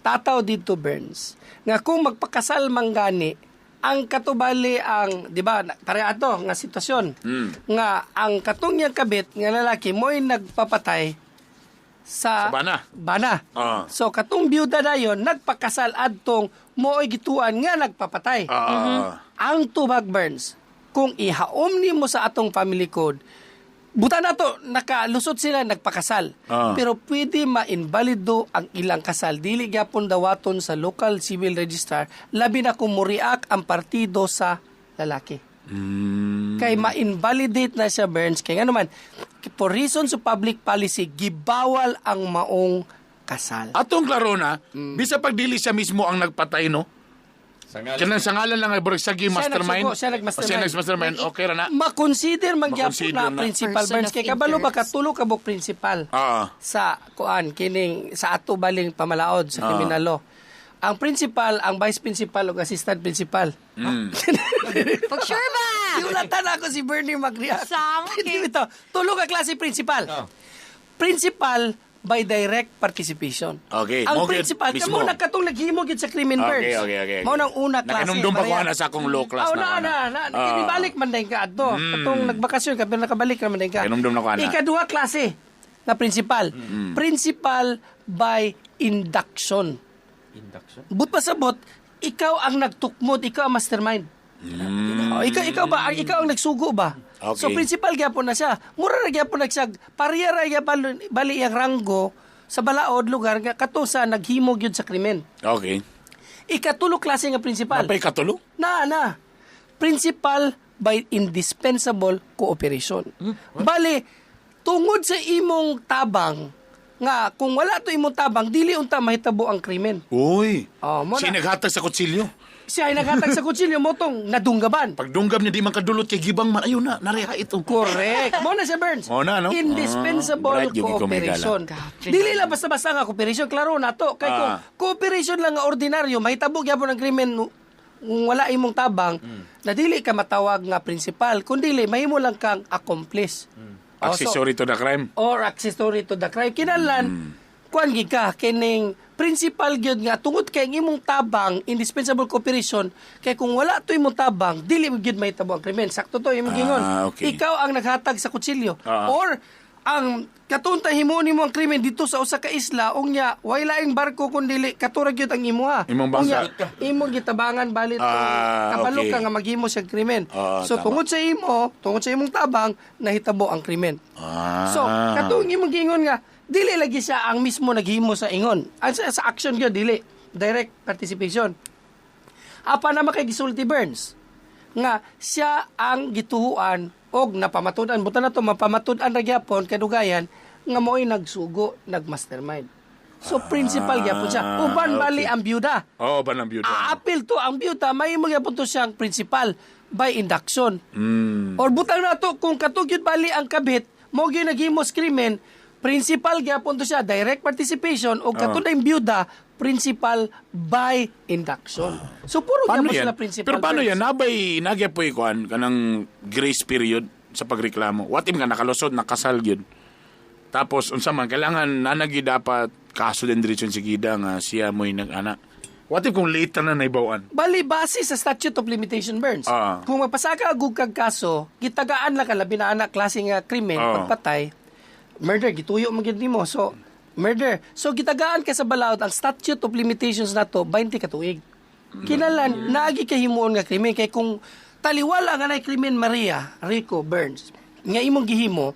Tataw dito, Burns. Nga kung magpakasal manggani, ang katubali ang, di ba, pare ato nga sitwasyon. Nga ang katong niyang kabit nga lalaki mo'y nagpapatay sa, Sa bana. Bana. So katong byuda dayon nagpakasal adtong mooy gituan nga nagpapatay. Ang tubag Burns, kung ihaom nimo sa atong family code, buta na to, nakalusot sila nagpakasal. Pero pwede ma-invalido ang ilang kasal. Dili gyapon dawaton sa local civil registrar, labi na kung muriak ang partido sa lalaki. Kay ma-invalidate na siya, Burns. Kay nga naman, for reasons of public policy, gibawal ang maong kasal. Atong klaro na, bisa pag dili siya mismo ang nagpatay no. Kanang sa ngalan lang ay burag sagi Siya mastermind. nagsuko, siya nagmastermind. O, siya nagmastermind. Okay ra na. Ma-consider man gyapon Ma-consider na na. principal Person Burns of kay kabalo ba interest. katulo ka buok principal sa kuan kining sa ato baling pamalaod sa kriminal law. Ang principal, ang vice principal ug assistant principal. Pag sure ba? Giulatan ako si Bernie mag-react. Sam, okay. Hindi ito. Tulo ka klase principal. Principal by direct participation. Okay, Ang mo gyud principal, mismo. kamo na katong naghimo gyud sa crimin Okay, birds. okay. Mao nang una klase. Nakanumdum pa ko pareha. ana sa akong low class Oh, na na, ana. na, na. Kinibalik man din ka adto. Katong nagbakasyon ka pero nakabalik ra man din ka. Kinumdum na ko ana. Ikaduha klase na principal. Principal by induction. Induction? But pasabot, ikaw ang nagtukmod, ikaw ang mastermind. Oh, ikaw ba ang ikaw ang nagsugo ba? Okay. So principal gyapon na siya. Mura ra gyapon na siya. Pareha ra gyapon bali iyang ranggo sa balaod lugar nga kato sa naghimo gyud sa krimen. Okay. Ikatulo klase nga principal. Napay katulo? Na na. Principal by indispensable cooperation. Bali tungod sa imong tabang Nga kung wala to imong tabang, dili unta mahitabo ang krimen. Uy. Oh, mo Siya na. naghatag sa kutsilyo. Siya ay naghatag sa kutsilyo mo tong nadunggaban. Pagdunggab niya di man kadulot kay gibang man ayo na nareha ito. Correct. Mo na siya, Burns. Mo na, no? Indispensable Ah, bright yung cooperation. Dili lang basta-basta nga cooperation. Klaro na to. Kay kung cooperation lang nga ordinaryo, mahitabo gyapon ang krimen kung wala imong tabang, na dili ka matawag nga principal, kundi mahimo lang kang accomplice. Oh, so- Accessory to the crime. Or accessory to the crime. Kinahanglan, kuan gid ka kining principal gyud nga tungod kay ang imong tabang, indispensable cooperation, kay kung wala to imong tabang, dili gyud mahitabo ang krimen. Sakto to imong gingon. Okay. Ikaw ang naghatag sa kutsilyo. Ah. Or ang katunta himuon nimo ang krimen dito sa usa ka isla, unya way laing barko kun dili katura gyud ang imuha. Imong bangka. Unya, imong gitabangan balit kabalo okay. ka nga maghimo siya krimen. Ah, So tama. tungod sa imo, tungod sa imong tabang, nahitabo ang krimen. So, katong imong giingon nga dili lagi siya ang mismo naghimo sa ingon. Ang sa action gyud dili direct participation. Apa naman kay gisulti, Burns, nga siya ang gituhuan og napamatud-an, buta na to mapamatud-an ra gyapon kadugayan nga mo'y nagsugo, nagmastermind. So principal gyapon siya. Uban bali ang byuda. Oh, uban ang byuda. Aapil to ang byuda, mahimo gyapon to siyang principal by induction. Or butang na to kung katugyod bali ang kabit, mo gyud naghimos krimen, principal gyapon to siya, direct participation, o katunay byuda, principal by induction. So puro Paano gyapon yan? sila principal. Pero paano Burns. yan? Nabay, nagya po ikuan kanang grace period sa pagreklamo. What if nga nakalusot, nakasal yun? Tapos, unsa man, kailangan nanagi dapat kaso din diretso si Gida nga siya mo'y nag-ana. What if kung later na naibawan? Bali, base sa statute of limitation, Burns. Kung mapasaka og kag kaso, gitagaan lang ka labi na anak klase nga krimen, pagpatay, murder, gituyo man gyud nimo. So, murder. So, gitagaan ka sa balaod, ang statute of limitations nato 20 ka tuig. Kinalan, naagi kay himuon nga krimen. Kay kung taliwala nga nay krimen, Maria, Rico, Burns, nga imong gihimo,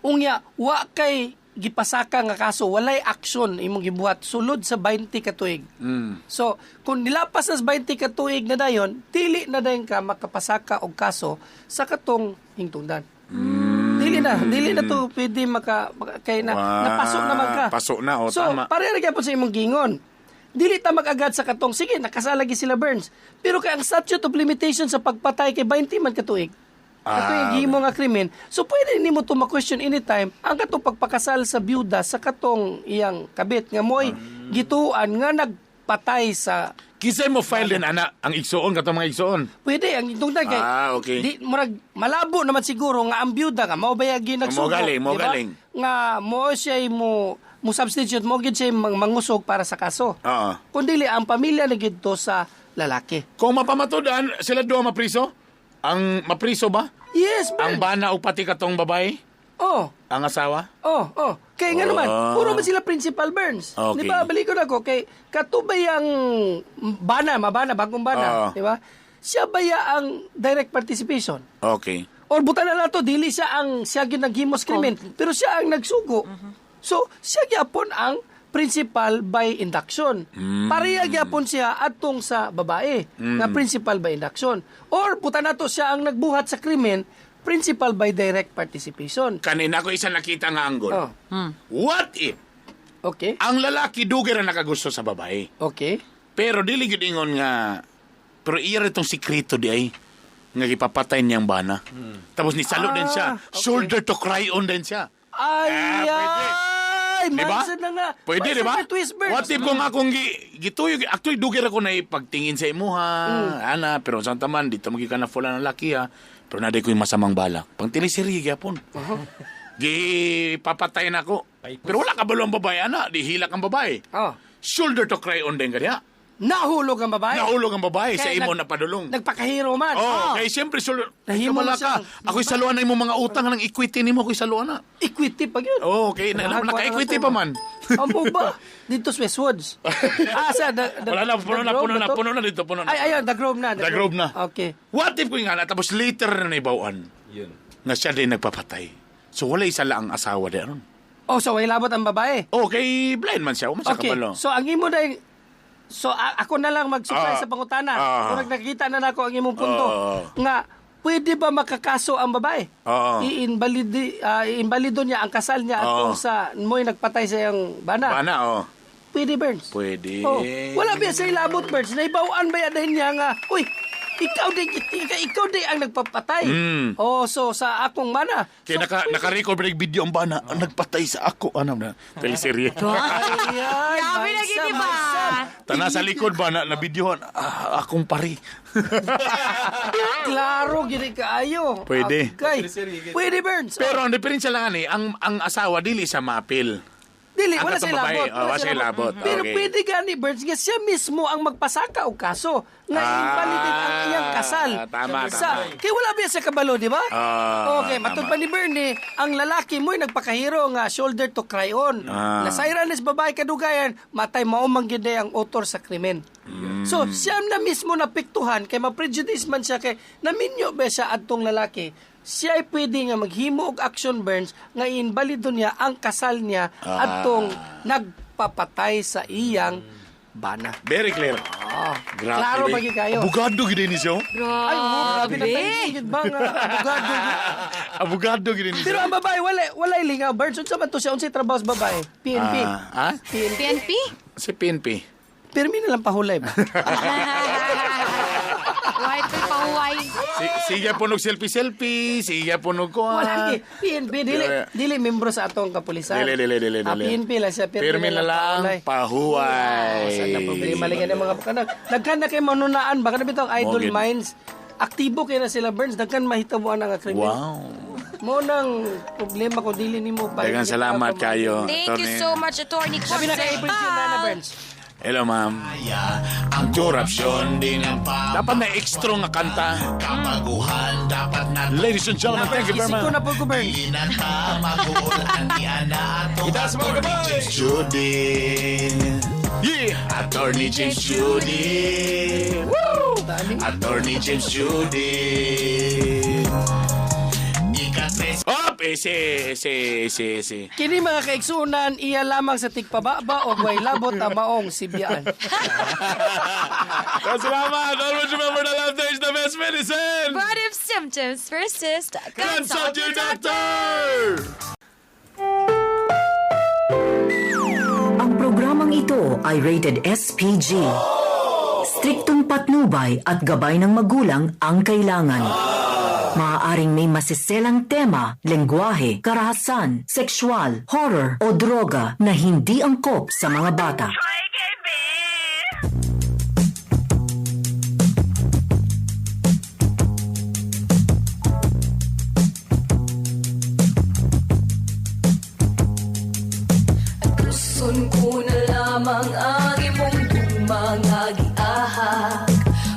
unya, wa kay gipasaka nga kaso, walay aksyon imong gibuhat sulod sa 20 ka tuig. So, kung nilapas na sa 20 ka tuig na dayon, dili na dayon ka makapasaka og kaso sa katong hingtungdan. Dili na to pwede kay na, napasok naman ka. Pasok na, oh, so, tama. Pareha ra gyapon sa imong gingon. Dili ta mag-agad sa katong sige nakasalagi sila, Burns. Pero kay ang statute of limitation sa pagpatay kay 20 man ka tuig. Kato yung gihimo nga krimen. So pwede nimo to ma-question anytime ang katong pagpakasal sa byuda sa katong iyang kabit nga mo'y gituan nga nagpatay sa. Kisay mo file din ana ang igsuon katong mga igsuon. Pwede ang itong kay Okay. di murag malabo naman siguro nga ang byuda nga mao ba yung nagsugo, Mo galing, mo di ba? galing. Nga mo siya mo mo substitute mo gyud siya mangusog para sa kaso. Oo. Kun dili ang pamilya na gyud to sa lalaki. Kung mapamatudan sila duha mapriso? Ang mapriso ba? Yes, Ang Burns. bana o pati katong babae? Oh. Ang asawa? Oh. Kay nga naman, puro man sila principal, Burns. Okay. Di ba, balik ko na ko, kay katubay ang bana, mabana, bagong bana, di ba? Siya ba ya ang direct participation? Okay. Or buta na lang to, dili siya ang siya gyud naghimos krimen, pero siya ang nagsugo. So, siya gyapon ang principal by induction. Pareha gyapon siya atong sa babae nga principal by induction. Or puta na to siya ang nagbuhat sa krimen, principal by direct participation. Kanina ko isa nakita nga angle. Oh. What if ang lalaki dugay ra nakagusto sa babae? Okay. Pero dili gyud ingon nga pero iya ra itong sikreto di ay nga gipapatay niyang bana. Tapos nisalo din siya. Shoulder to cry on din siya. Ay, ay, Di ba? mindset na nga. Pwede, di ba? Mindset na twist, Burns. What if kung akong gituyo, actually dugay ra ko na ipagtingin sa imuha, ana, pero sa taman, dito magi ka na fula ng laki ha. Pero naday ko yung masamang balak. Pang teleserye gyapon. Gipapatay na ako. Pero wala ka ang babae, ana. Di hilak ang babae. Oh. Shoulder to cry on din kanya. Nahulog ang babae. Nahulog ang babae sa Kaya imo na padulong. Nagpakahero man. Oh, kay siyempre shoulder. Nahimo Kamala mo siya. ka. Ako'y saluan na imong mga utang ng equity nimo ako'y saluan na. Equity pa yun. Oh, okay. Naka-equity pa man. Amo ba? Dito sa Westwoods. Sa the, Wala na, puno the na, Grove puno ba na, to? puno na dito, puno na. Ay, ayun, The Grove na. The Grove na. Okay. What if kung nga na, tapos later na naibawaan Yun. nga siya din nagpapatay. So wala isa lang ang asawa di aron. Oh, so way labot ang babae. Okay, blind man siya. Uma siya Okay. kabalo. So ang imo na So ako na lang mag-supply sa pangutana. Murag nakita na nako ang imong punto. Nga Pwede ba makakaso ang babae? Oo. I-invalido niya ang kasal niya Oo. at sa mo'y nagpatay sa iyang bana. Bana, oh. Pwede, Burns. Pwede. Oh, wala ba sa ilabot, Burns? Naibawaan ba yan dahil niya nga, uy, ikaw di ang nagpapatay. Oh, so sa akong mana. Kaya naka-record ba video ang bana, ang nagpatay sa ako. Ano na? Teleserye. Ayan, Grabe na gini ba? Tana sa likod ba na videohan, akong pari. Klaro gini kaayo. Pwede. Okay. Pwede, Burns. Pero ang diferensya lang ani, ang asawa dili sa mapil. Dili, Ang wala katong sa babae, ilabot. oh, wala sa ilabot. Pero Okay. pwede gani, Burns, nga siya mismo ang magpasaka og kaso nga invalidate ang iyang kasal. Tama, Sa, tama. kaya wala ba sa kabalo, di ba? Ah, Okay, matud tama. pa ni Bernie, ang lalaki mo'y nagpakahiro nga shoulder to cry on. Nasayran is babae kadugayan, matay mao man gyud ang author sa krimen. So, siya na mismo napiktuhan kay ma-prejudice man siya kay naminyo ba siya adtong lalaki. Siya ay pwede nga maghimo og action, Burns, nga iinvalido niya ang kasal niya adtong nagpapatay sa iyang bana. Very clear. Grabe. Klaro ba gyud kayo? Abogado gid ni siya. Ay, oh, grabe na Grabe. tayo. Gid ba nga abogado? Abogado gid ni Pero siya. ang babae, wala lingaw. Burns, unsa man to siya? Unsay trabaho sa babae? PNP. Ah, PNP. PNP? Si PNP. Pirmi na lang pahulay ba? White ko'y pahuway. Siya po nog selfie-selfie, siya po nog kuha. Wala gi. PNP dili dili membro sa atong kapulisan. Dili, dili, dili, dili. PNP lang siya. Pirmi na lang pahuway. Sa na problema lagi ng mga kanag. Daghan na kay manunaan baka na bitong idol Mogid. minds. Aktibo kay na sila, Burns, daghan mahitabuan ang krimen. Wow. Mo nang problema kung dili nimo pa. Daghang salamat kayo. Thank you Attorney. so much, Attorney Sabi na kay April na Burns. Hello, ma'am. Ang korupsyon di na pa Dapat na extra nga kanta. Kapaguhan dapat na Ladies and gentlemen, thank you very Isip ko much. na po ko, Burns. Di na ta maguulan ni ana atong Itaas mga Attorney kamay. James Judy. Yeah! Attorney James Judy. Woo! Attorney James Judy. Ikatres Up! Ese, ese, ese, ese. Kini mga kaigsunan, iya lamang sa tigpababa o way labot ang maong sibiyaan. Salamat! Always remember the laughter is the best medicine! But if symptoms persist, Consult your doctor! Ang programang ito ay rated SPG. Striktong patnubay at gabay ng magulang ang kailangan. Maaaring may masiselang tema, lengguwahe, karahasan, sexual, horror o droga na hindi angkop sa mga bata. Gusto ko na lamang ang imong mga giahak.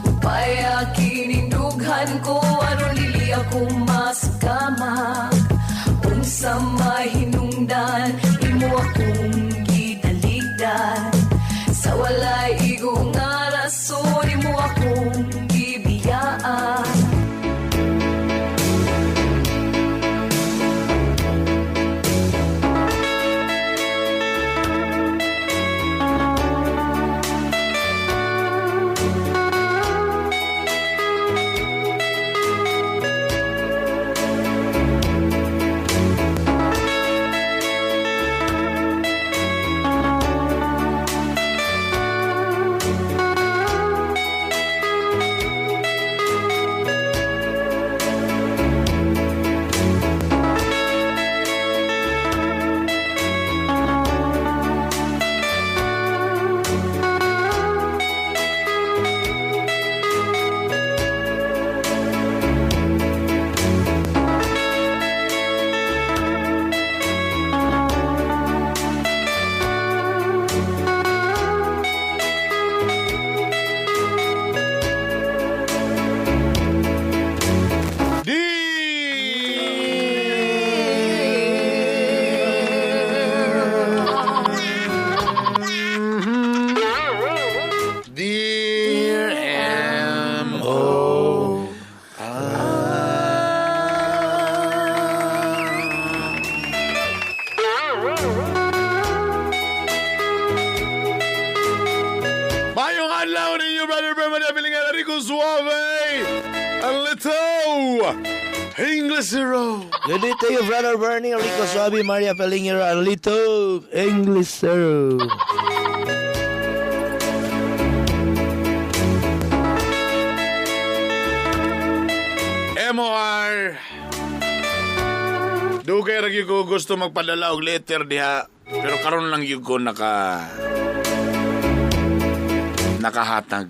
Upay kinindughan ko aron dili ako masakamak. Unsa mahinungdan imo akong gitaligdan. Sa walay igo nga rason imo akong gibiyaan. Dear M.O. Mayong adlaw ninyo, Brother Berman, Eveling Rico Suave, ang Lito. English Zero. Good day to you, Brother Bernie, Rico Suavi, Maria Pelingero, Arlito, English Zero. MOR. Dugay ra gyud ko gusto magpadala og letter diha, pero karon lang gyud ko nakahatag.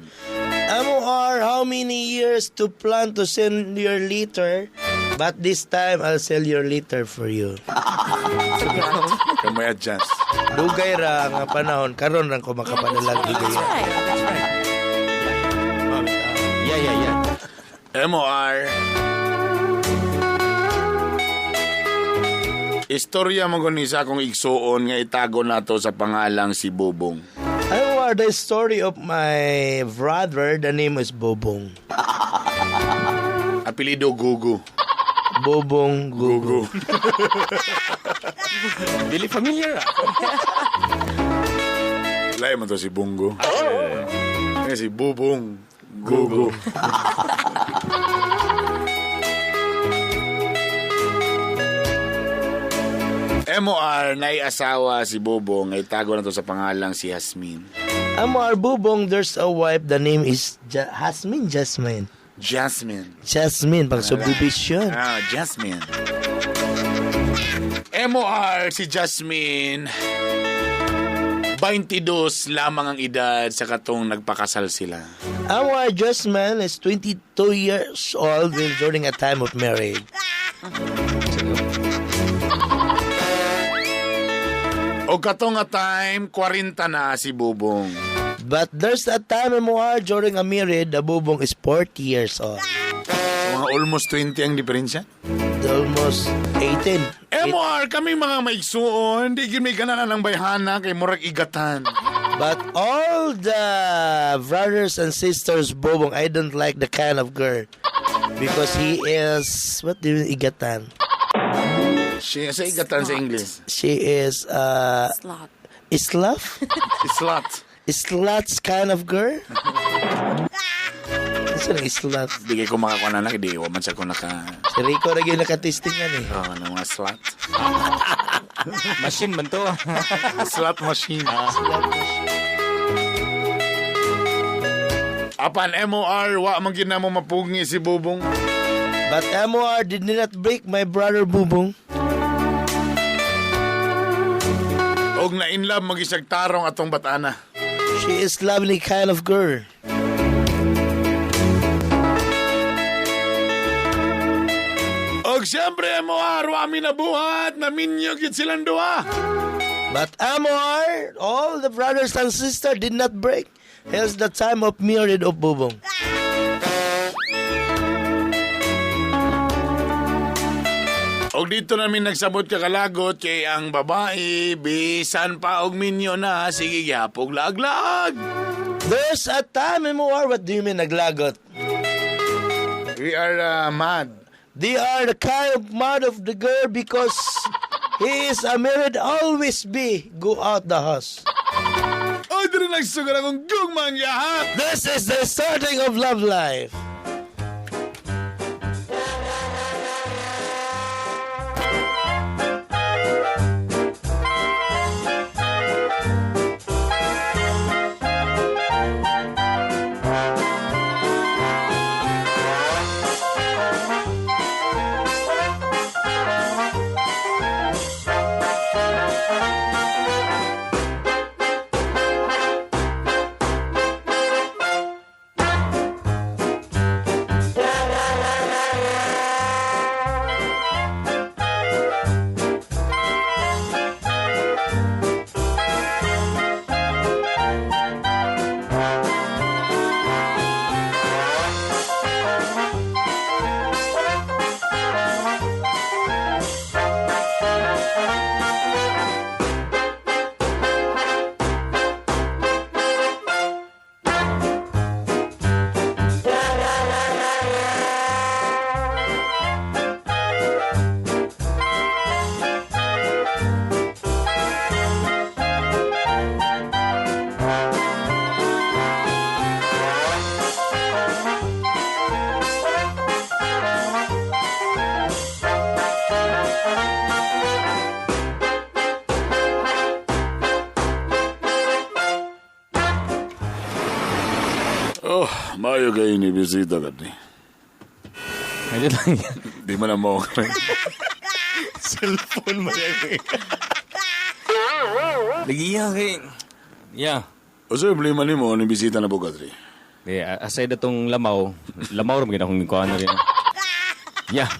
MOR, how many years to plan to send your letter? But this time, I'll sell your letter for you. Kamay adjust. Dugay ra nga panahon, karon ra ko makapadala og That's higaya. right. That's right. Yeah. MOR. Istorya mo guni sa akong igsuon nga itago nato sa pangalang si Bobong. MOR, the story of my brother, the name is Bobong. Apelido Gugu. Bobong Gugu. Dili familiar ah. Lain man to si Bungo. Eh, si Bubong Gugu. MOR, naiasawa si Bobong, ay tago na to sa pangalang si Hasmin. MOR, Bobong, there's a wife, the name is Hasmin, Jasmine. Jasmine. Jasmine, pang subdivision. Ah, Jasmine. MOR, si Jasmine, 22 lamang ang edad sa katong nagpakasal sila. MOR, Jasmine is 22 years old when during a time of marriage. O katong nga time, 40 na si Bubong. But there's a time, MOR, during a marriage, the Bubong is 40 years old. So, mga almost 20 ang diferensya. Almost 18. MOR, kami mga maigsuon, di gyud may ganahan ng bayhana kay murag igatan. But all the brothers and sisters, Bobong, I don't like the kind of girl. Because he is, what do you mean, igatan? Siya sa igatan sa English. She is, Slot. Slav? Slut. Sluts kind of girl? Isa lang slut. Di kay ko makakuha na di wa man siya ko naka Si Rico ra gyud nakatesting yan eh. Oh, ng mga slut. Machine man to. Slot machine. Slot machine. Apan MOR, wa man gyud namo mapugngi si Bubong. But MOR did not break my brother Bubong. Og na in love magisag tarong atong batana. She is lovely kind of girl. Og siyempre MOR, wa mi nabuhat, naminyo gyud silang duha. But MOR, all the brothers and sisters did not break. Here's the time of marriage of Bubong. Og dito namin nagsabot kakalagot kay ang babae bisan pa og minyo na sige gyapog laag-laag. There's a time, MOR, what do you mean naglagot? We are mad. They are the kind of mad of the girl because he is a married always be go out the house. Oy, diri nagsugar akong gugmang yaha. This is the starting of love life. Oh, maayo kayo ni bisita ka ni. Medyo lang yan. Di mo na mo. Cellphone mo yan. Nagiya kay... Yeah. O sa problema ni mo, ni bisita na po ka, Tri. Di, aside na tong lamaw, lamaw rin akong kuha na rin. Yeah.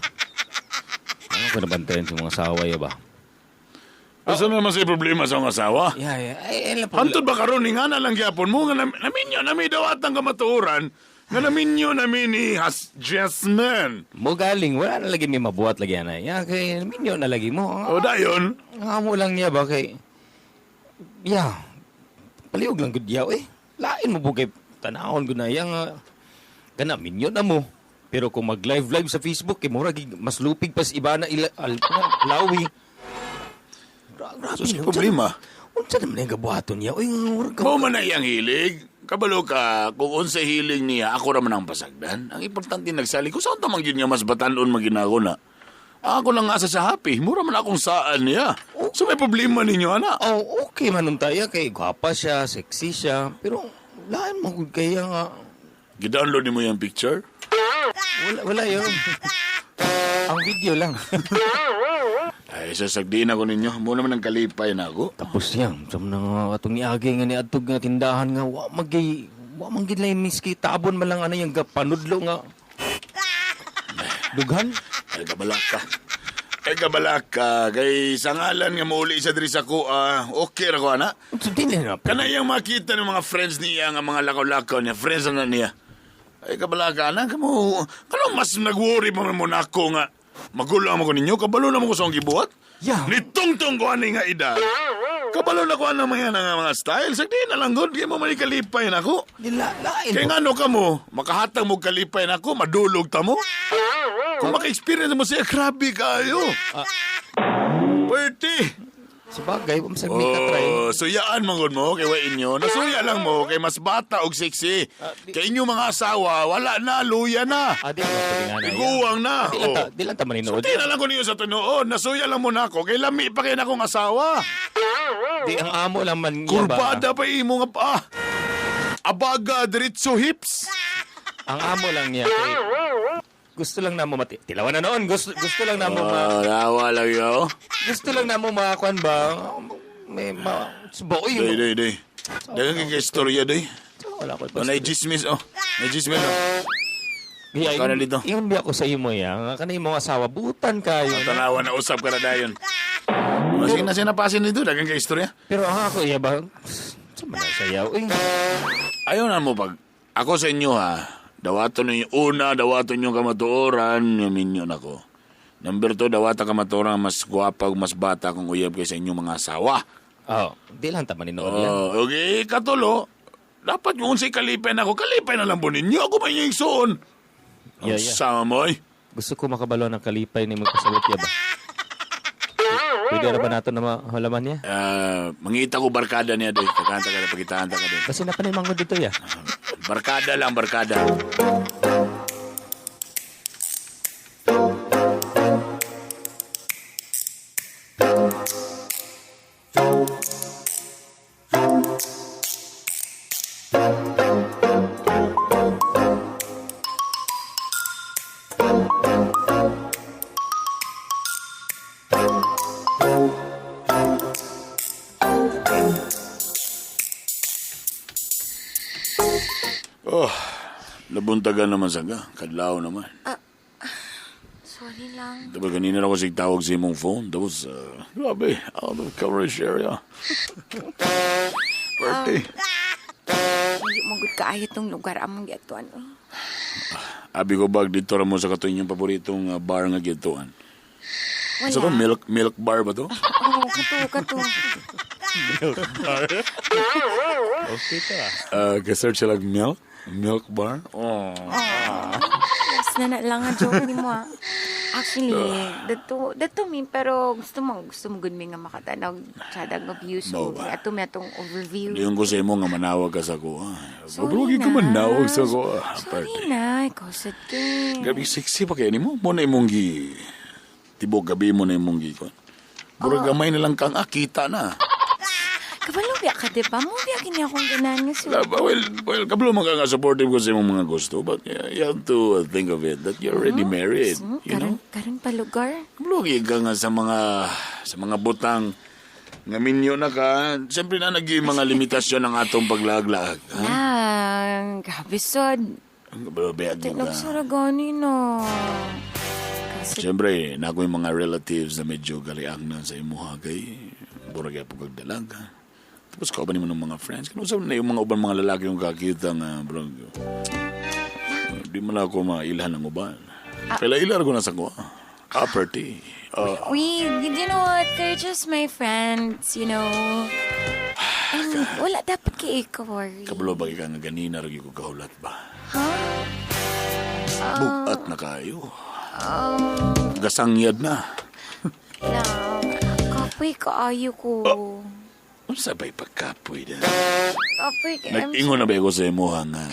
Ano ko nabantayan sa mga saway ba? Asa naman sa problema sa mga asawa? Yeah, yeah. Ay, ay, Hantod ba karon ni nga na lang gyapon mo nga naminyo nami daw atang kamatuoran nga naminyo nami ni Has Jasmine. Mo galing, wala na lagi may mabuhat lagi ana. Yeah, kay minyo na lagi mo. O dayon. Ang amo lang niya ba kay Yeah. Paliog lang gud yaw eh. Lain mo bugay tanahon gud na yang kana minyo na mo. Pero kung mag-live live sa Facebook kay mura gig mas lupig pas iba na ila, al, lawi. Grabe. So, sa problema. Unsa naman ang gabuhaton niya? Uy, murag Mao man na iyang hilig. Kabalo ka, kung unsay hilig niya, ako ra man ang pasagdan. Ang importante nagsali ko, saan tamang yun nga mas batanon maginako na. Ako lang nga sa happy, mura man akong saan niya. So may problema ninyo, ana. Oh, okay man nun tayo kay gwapa siya, sexy siya, pero lain mo gud kaya nga. Gidownload nimo yung picture? Wala yun. Ang video lang. Ay, sasagdiin ako ninyo. Muna man ang kalipay na ako. Tapos niya, sa mga atong niagi nga ni adtog nga tindahan nga wa magay wa man gid lay miski tabon man lang ano yung panudlo nga dughan. Ay, kabalak ka. Ay, kabalak ka. Kay sa ngalan nga mauli sa diri sa ko, okay ra ko, ana. Kana iyang makita ng mga friends niya, nga mga lakaw-lakaw niya, friends na niya. Ay, kabalak ka, ana. Kamo, kano mas nag-worry pa man mo na ako nga magulo mo ko ninyo, kabalo na mo ko sa akong gibuhat. Yeah. Nitungtong ko ani nga edad. Kabalo na ko ang mga style. Sagdi na lang good, kaya mo manikalipay na ako. Lain. Kaya nga ano ka mo, makahatag mo kalipay na ako, madulog ta mo. Kung maka-experience mo siya, grabe kayo. Pwerte. Sabagay, masag may ka-try. Oh, suyaan man gud mo kay wa inyo. Nasuya lang mo kay mas bata og sexy. Kay inyo mga asawa, wala na, luya na. Ah, di lang pwede nga na. Iguwang na. Di lang ta, di lang ta maninood. Di na lang ko niyo sa tinuod. Nasuya lang mo na ako kay lami pa kay na akong asawa. Di ang amo lang man niya ba? Kurbada pa imo nga pa. Abaga diretso hips. Ang amo lang niya kay gusto lang namo mati. Tilawan na noon. Gusto lang namo ma Lawa lang yo. Gusto lang namo makakuan ba? May ma suboy. Day day day. Daghang kay istorya day. Wala ko. Oh, na-jismis oh. Na-jismis oh. Yeah, Ikaw na dito. Ingon biya ko sa imo ya. Kanay imong asawa butan kayo. Tanawa na usap ka na dayon. Oh, sige na siya napasin dito. Daghang kay istorya. Pero ang ako iya ba? Sa man na siya uy. Ayaw na mo pag ako sa inyo ha. Dawaton ninyo una, dawaton yung kamatuoran, yamin yun ako. Number 2, dawata kamatuoran mas gwapa ug mas bata kung uyab kay sa inyong mga asawa. Oh, di lang ta maninood yan. Oh, okay, katulo. Dapat kung unsay kalipay na ako, kalipay na lang po ninyo. Ako pa inyong igsuon. Ang Yeah, yeah. sama mo ay. Gusto ko makabalo ng kalipay ni magpasabot ya ba? Pwede ra ba nato na mahalaman niya? Mangita ko barkada niya doy. Kakanta ka na, pagkitahanta ka doy. Kasi napanimang ko dito ya. Barkada lang, barkada. Oh, nabuntagan naman saga. Kadlaw naman. Sorry lang. Tapos kanina ako sig tawag sa imong phone. Tapos, grabe, out of coverage area. Birthday. Hindi mo gud kaayo tong lugar among giatuan. Uy. Abi ko bag dito ra mo sa kato inyong paboritong bar nga gituan. Wala. Sa to, milk bar ba to? Oo, kato, kato. Milk bar? Okay to ah. Ka-search sila milk? Milk bar? Oh. Yes, na lang ang joke ni mo ah. Actually, dato mi pero gusto mo gud mi nga makatanaw tsadag of views Mao so ba? ato mi atong overview. Diyon ko sa imo nga manawag ka sa ko. Sorry Sorry ka na. manawag sa ko. Ah, Sorry na, ikaw sad kay. Gabi sexy pa kaya nimo. Mo na imong gi tibok gabi mo na imong gi kon. Murag gamay na lang kang akita na. Kabalo biya ka, di ba? Mo biya kini akong ganahan nga Wala ba? Well, kablo man ka nga supportive ko sa imong mga gusto, but yeah, you have to think of it that you're already married, you know? Karon pa lugar. Kablo ka nga sa mga butang nga minyo na ka, siyempre na naging mga limitasyon ng atong paglaag-laag. Ha? Lang, grabe sad. Ang kablo biya Tilog ka. sa gani no. Kasi Siyempre, na ako yung mga relatives na medyo galiang na sa imuha kay burag po kag dalaga. Tapos kauban nimo ng mga friends. Kano sa na yung mga uban mga lalaki yung kakita nga burag. Di man ako mailhan ng uban. Kaya ilar ko na sa ko. Ah, pretty. Ah, We, you know what? They're just my friends. And wala dapat kay ikaw worry. Kabalo ba ka nga ganina ra gyud ko kahulat ba? Huh? Bugat na kayo. Gasangyad na. Lang, kapoy kaayo ko. Unsa ba'y pagkapoy na? Kapoy kay Nag-ingon na ba ko sa imuha nga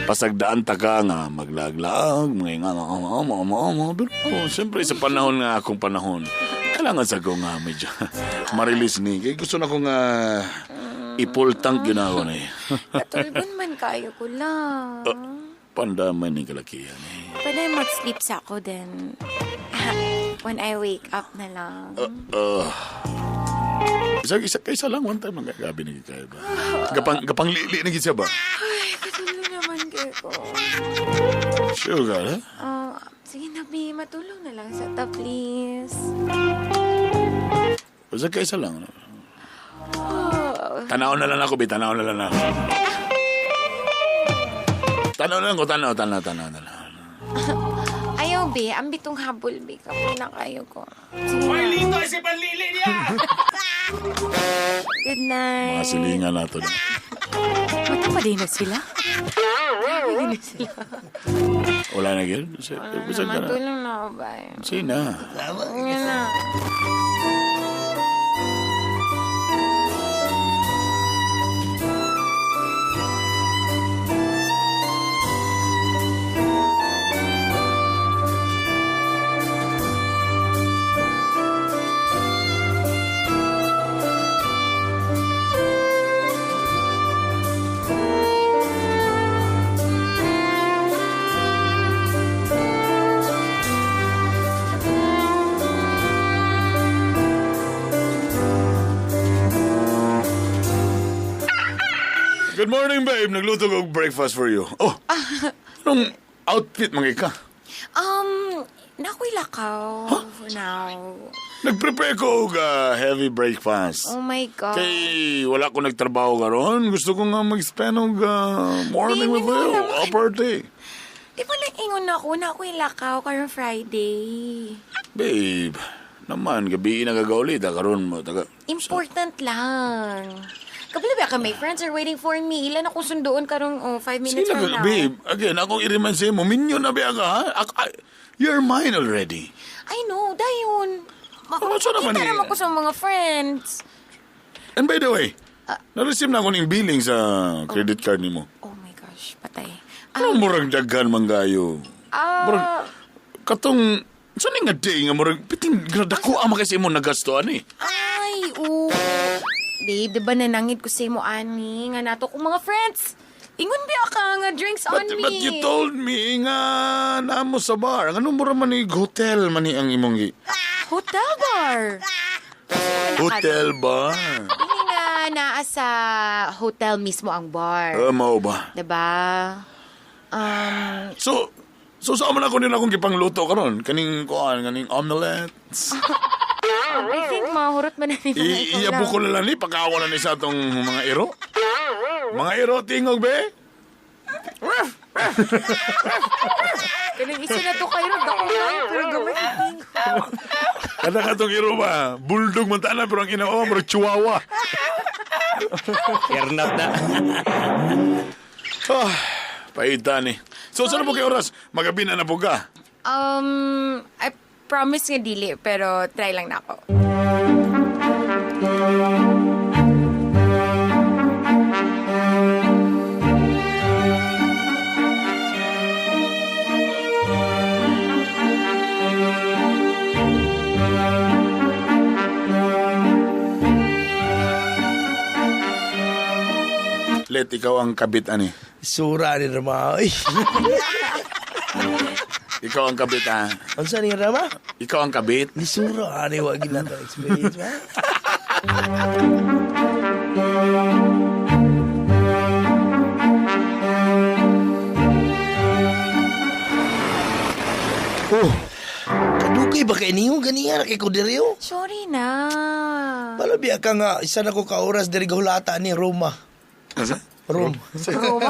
pasagdaan ta ka nga maglaglaag, mga nga mga mga mga mga pero oh, siyempre sa panahon nga akong panahon, kailangan sa ko nga medyo ma-release ni. Kaya gusto na ko nga i-full tank yun ako na eh. Katulgon man kayo ko lang. Pandaman ni kalakihan eh. Pwede mag-sleep sa ako then. When I wake up na lang. Isa lang, one time lang gabi na kayo ba? Gapang lili na gid siya ba? Ay, katulog naman kayo ko. Sure ka, ha? Oh, sige na, Bi. Matulog na lang sa ta, please. Isa kaysa lang. No? Oh. Tanaw na lang ako, bi. Tanaw na lang ako. Tanaw na lang ko, tanaw, tanaw, tanaw, tanaw. Ayaw, Bi. Ang bitong habol, Bi. Kapoy na kayo ko. Sige na. Lito si panlili niya! Good night. Mga silingan na to. Mata pa din na sila. Grabe din na sila. Wala na gid. Wala na, Bisag ka na. matulog na ako, bye. Sina. Sige na. Good morning, babe. Nagluto ko og breakfast for you. Oh, anong outfit mga ka? Nakoy lakaw for now. Nag-prepare ko og heavy breakfast. Oh my God. Kay wala ko nagtrabaho karon. Gusto ko nga mag-spend og morning Baby, with you. wala man. Upper day. Di ba nag-ingon ako na ako'y lakaw karong Friday? Babe, naman, gabi na gagaulit. Ah, karon mo. Taga, Important lang. Kabalo ba ka, my friends are waiting for me. Ilan akong sundoon karong 5 minutes Sila from ka, now. babe, again, akong i-remind sa'yo mo, minyo na ba ka, ha? You're mine already. I know, dayon. Oh, so naman Makikita eh. naman ko sa mga friends. And by the way, na-receive na ako ng billing sa credit card nimo. Oh my gosh, patay. Anong murag daghan man kayo? Murag, katong, saan nga day nga murag, piting, dako ama kasi mo nagastuan eh. Ay, oo. Babe, di ba nanangid ko sa imo, ani, nga nato kong mga friends. Ingon biya ka nga drinks on me. But you told me nga namo sa bar. Ang anong mura man ni hotel man ni ang imong Hotel bar. Hotel bar. Hindi nga naa sa hotel mismo ang bar. Ah, mao ba? Diba? So saan man ako nila akong gipangluto karon? Kaning kuan, kaning omelette. I think mahurot man na ni mga ikaw Iyabo ko lang. na lang ni pagkawa na ni sa atong mga iro. Mga iro tingog be. Kanang isa na to kayo, dako kayo, pero gamay tingog. Kada katong iro ba? Bulldog man tanan pero ang inao murag chihuahua. Ernap na. Ah, paita ni. So saan po kay oras? Magabi na na po ka. I promise nga dili, pero try lang na ako. Let, ikaw ang kabit ani. Sura ni Rama. Ay. Ikaw ang kabit ah. Unsa ni Rama? Ikaw ang kabit. Ni sura ani wa gid nato experience ba? Oh. Kadugay ba kay niyo ganiya ra kay ko diri oh. Sorry na. Palabi ka nga isa na ko ka oras diri gahulata ni Roma. Asa? Rome. Roma.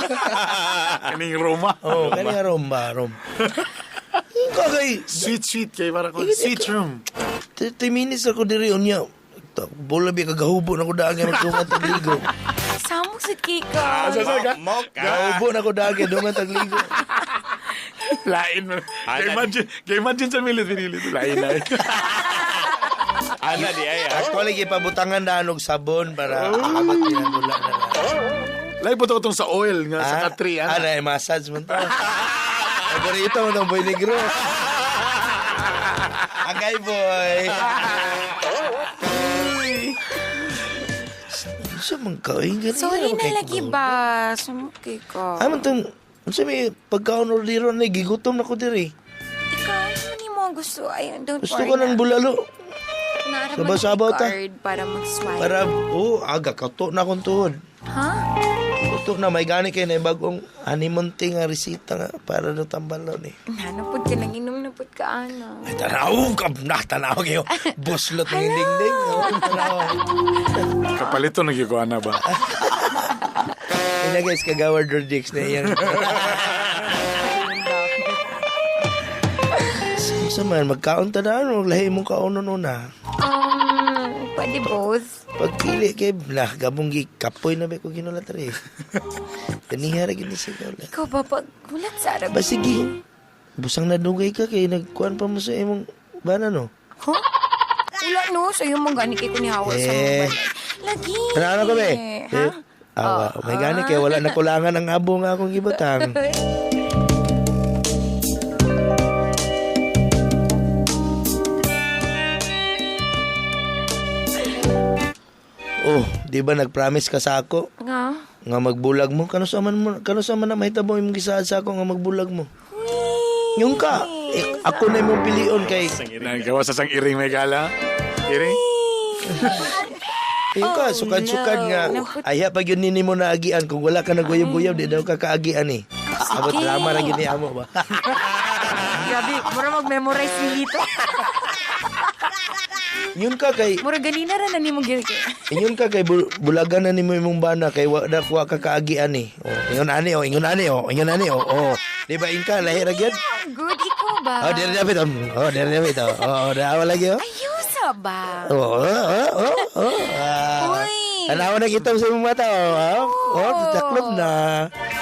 Kaning Roma. Oh, kani nga Rome ba, Rome. Ikaw kay Sweet sweet kay para ko. Sweet room. 30 minutes ako diri unya. Bola bi kagahubo na ko dagi magtungan tagligo. Samok sa Kiko. Asa ka? Gahubo na ko dagi dungan tagligo. Lain mo. Kay imagine sa milit pinilit. Lain na. Ana di ay. Actually gipabutangan na og sabon para abot niya wala na. Lain po to itong sa oil nga sa katri. Ah, na massage man to. Paborito mo tong boy negro. Agay boy. Sa man ka, eh, ganyan Sorry naman na kay lagi ko. ba? Samok Kiko. Ay man tong, unsa may pagkaon ordero na gigutom na ko diri. Ikaw, ano mo ang gusto? Ayun, don't Gusto worry ko ng na. bulalo. Naraman Sabaw-sabaw ko ta. card para mag-swipe. Para, oh, aga, kato na akong tuhod. Ha? Kato na, may gani kayo na bagong honeymoon tea nga resita nga para na tambalon eh. Nanapod ka nang inom, napod ka ano. Ay, tanaw ka na, tanaw kayo. Buslot ng dingding. Oh, tanaw. Kapalito nagikuha na ba? Yun na guys, kagawad Rodriguez na iyan. Sa man, magkaon ta na, ano, lahi mong kaonon una. Pwede both. Pagpili kay, lah, gabong gi, kapoy na ba ko ginulat rin. Kaniha ra gini sa gawla. Ikaw ba pag gulat sa Arab? Ba sige, busang nadugay ka kay nagkuan pa mo sa imong bana no. Huh? Wala no, sa'yo mong gani kay kunihawa sa Eh. mga balay. Lagi. Tanaw ko be. Ha? Eh, awa, may gani kay wala nakulangan ang abo nga akong gibutang. Oh, di ba nagpromise ka sa ako Nga? nga magbulag mo? Kano sa man mo, kano sa man na mahitabo imong gisaad sa ako nga magbulag mo? Yung ka, eh, ako na imong pilion kay Nagawa sa sang iring may gala. Iring? Yung ka, Oh, sukad-sukad no. nga. Aya pag yun nini mo naagian, kung wala ka naguyab-guyab, di daw ka kaagian eh. Abot drama ra gini amo ba? Grabe, mura mag-memorize ni Lito. Yun ka kay Mura ganina ra na ni mo gil kay. ingon ka kay bulagan na nimo imong bana kay wa na kuha ka kaagian eh. Oh, ingon ani oh, ingon ani oh, ingon ani oh. Oh, di ba inka lahi ra gyud? Good, ikaw ba? Oh, diri dapat oh. Oh, diri dapat oh. Oh, oh, lagi oh. Ayusa ba? Oh, oh, oh, oh, oh. Ah. Uy. Tanawa na kita sa imong mata oh. Oh, oh, taklop na.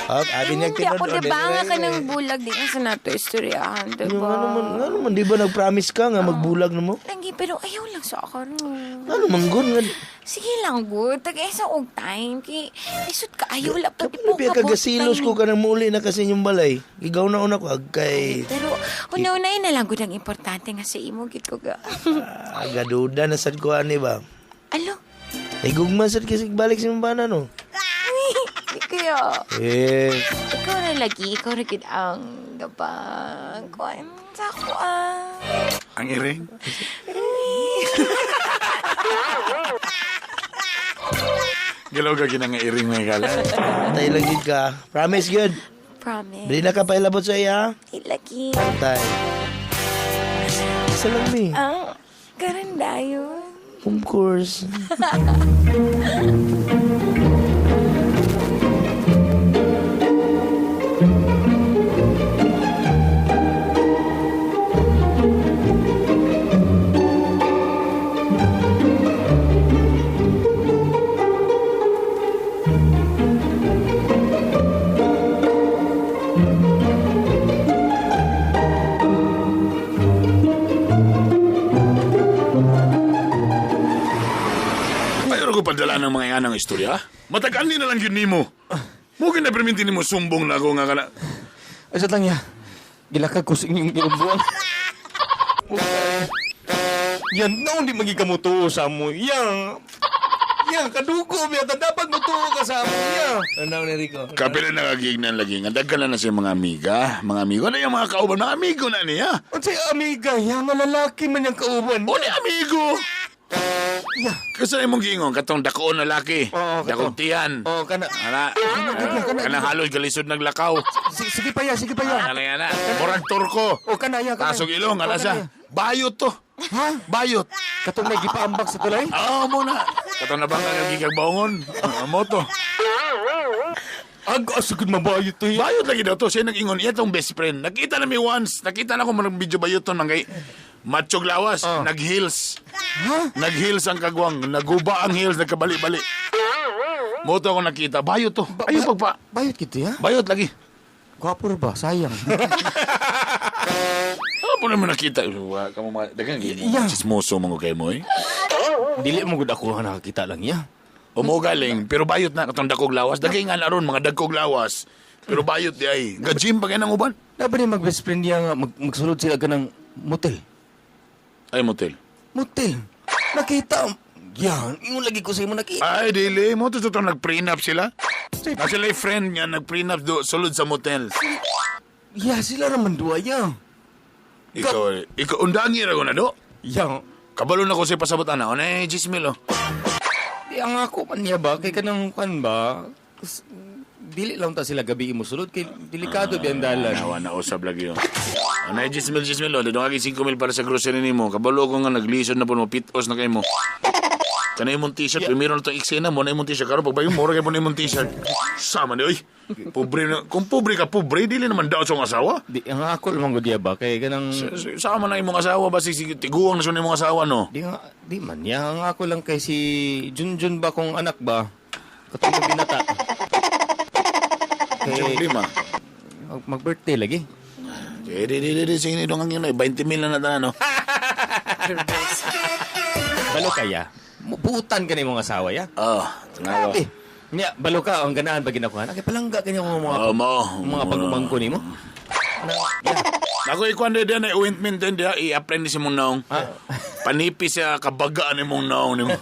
Oh, abi niya Hindi ako tinud-on, diba nga diri. ka ng bulag di ka sa nato istoryahan, Yung diba? ano man, di ba nag-promise ka nga magbulag na mo? Lagi, pero ayaw lang sa ako. No. Ano man gun nga? Sige lang, good. Tag-esa og time. Kay, isot ka, ayaw lang. Pati po Ano ka kagasilos ko ka nang muli na kasi inyong balay. Gigaw na una ko agkay Pero, una-unay na lang gud ang importante nga sa imo, gid ko ga. agaduda na sad ko ani ba. Alo, Nigugma sad kasi balik sa imong bana no. di kaya. Eh, Ikaw na lagi, ikaw na gid ang gabang. Kuan sa ako ah. Ang iring? Galaw ka ginang iring may gala. tayo lang gid ka. Promise good. Promise. Dili na ka pailabot sa iya. Di lagi. Tay. Isa lang mi. Ang karanda yun. Of course. Ayaw ko padala ng mga yan ang istorya. Matagaan din na lang yun nimo. Mugin na perminti nimo sumbong na ako nga kana. Ay, sa lang ya. Gilakag ko sa inyong ginubuan. Yan, no, hindi magiging kamuto sa mo. Yang, Yan, kadugo biya ta dapat mutuo ka sa amo niya. Ano ni Rico? Kapila nakagignan lagi nga daghan na siya mga amiga, mga amigo na yung mga kauban, mga amigo na niya. Unsay amiga, ya nga lalaki man yang kauban. O ni amigo. Kasi imong giingon katong dakoon na laki. Oo, kato. Dakong tiyan. Oh, kana. Ana. Kana, Kanang halos galisod naglakaw. Sige pa ya, sige pa ya. Ana ana. Murag turko. O kana ya, kana. Tasog ilong, ala O, siya. kana ya. Bayot to. Ha? Bayot. Katong may gipaambak sa tulay? Oo, mo na. Katong nabang kang gigag baongon. Mo to. Ag asugod mabayot to. ya. Bayot lagi daw to. Siya nag-ingon. Iya tong best friend. Nakita na mi once. Nakita na ko manang video bayot to. Nang kay machog lawas. Oh. Nag-heels. Ha? Nag-heels ang kagwang. Naguba ang heels. Nagkabali-bali. Mo to ako nakita. Bayot to. Ayun pagpa. Bayot kito ya? Bayot lagi. Gwapo ra ba? Sayang. Ano po naman nakita? Wa ka mo mga... Dagang Yeah. Chismoso mga kayo mo eh. Dili mo gud ako nga nakakita lang ya. Umugaling, pero bayot na katong dakog lawas. Dagay nga na ron, mga dagkog lawas. Pero bayot di ay. Ga-gym pa kayo ng uban. Dapat ni mag-best friend niya nga magsulod sila ka ng motel. Ay, motel. Motel. Nakita. Yan, ingon lagi ko sa imo nakita. Ay, dili. Mo to to nag-prenup sila. Na sila yung friend nga nag-prenup do, sulod sa motel. Ya, sila raman duwa ya. Ikaw, undangi ra ko na do. Ya. Kabalo na ko sa pasabot ana. Ano eh, Gismil oh. Di ang ako man niya ba kay kanang kan ba? Dili lang ta sila gabi imo sulod kay delikado bi ang dalan. Nawa na usab lagi yun. Ano eh, Gismil, Gismil oh. Doon kagi 5 mil para sa grocery nimo. Kabalo ko nga naglisod na po mo, pitos na kayo mo. Kanay imong t-shirt, primero na itong eksena mo na imong t-shirt. Karon pagbayo mo, kay mo na imong t-shirt. Sama ni, oy. Pobre na. Kung pobre ka, pobre, dili naman daw sa asawa. Di ang ako lang gud ba kay kanang Sama na imong asawa ba si tiguang na siya na imong asawa no. di nga di man niya ang ako lang kay si Junjun ba kung anak ba? Katong binata. Kay Problema. mag-birthday lagi. Eh, di, di, di, di, sige, dong ang yun, eh, 20 mil na na no. Balo kaya. Buutan ka ni mong asawa ya. Oh, tanawa. Grabe. Nya, balo ka ang ganahan ba ginakuha? Kay palangga kanya mga mga Oh, mo. mga pagumangko nimo. Ako ikuan de na ointment din diha i-apply ni si mong naong. Panipi siya kabagaan ni mong naong nimo.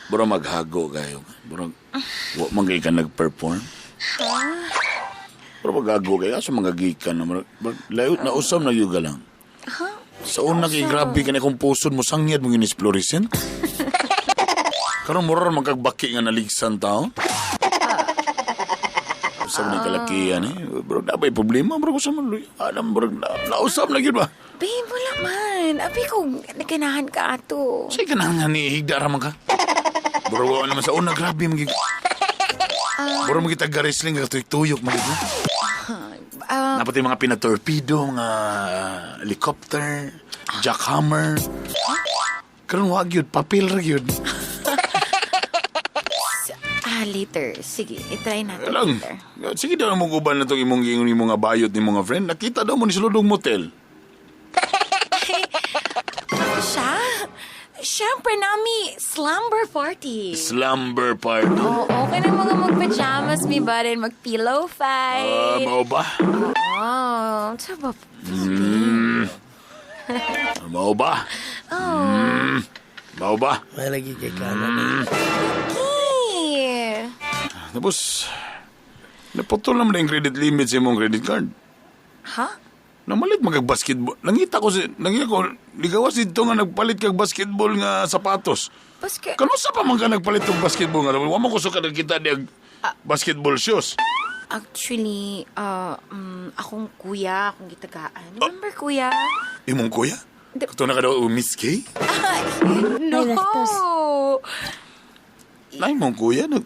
Bro maghago kayo. Bro wa man kay ka nag-perform. Bro maghago kayo asa mga gikan na layo na usam na yuga lang. Sa una kay grabe ka na kung pusod mo sangyad mo ginis fluorescent. Karon mura ra magkagbaki nga naligsan tao. Usab ni kalakihan eh. Bro, na ba'y problema? Bro, usab man. Alam, bro, nausap na gyud ba? Babe, wala man. Abi ko, naganahan ka ato. Say ka na nga ni higda ra man ka. Bro, wa naman sa una, grabe magig. Bro, magitag wrestling ka tuyok magig. Dapat yung mga pinatorpedo, mga helicopter, jackhammer. Karon wag yun, papel ra yun. Later. Sige, itry natin Lang. later. Sige daw mong uban na itong imong giingon imong nga bayot ni mga friend. Nakita daw mo ni sulod og motel. Siya? Siyempre, nami, slumber party. Slumber party. Oo, okay na mga magpajamas, mi ba rin, mag-pillow fight. Mao ba? Oh, sa ba? Mao ba? Oh. Mao ba? May lagi kay kana. Okay. Tapos, naputol naman na yung credit limit sa imong credit card. Ha? Namalit magag-basketball. Nangita ko si, nangita ko, ligawas dito nga nagpalit kag basketball nga sapatos. Basket. Kanusa pa man ka nagpalit og basketball nga? Wa man ko suka nagkita niya basketball shoes. Actually, akong kuya, akong gitagaan. Remember, kuya? Imong kuya? Kato na ka daw, Miss K? No! Nay mong kuya nag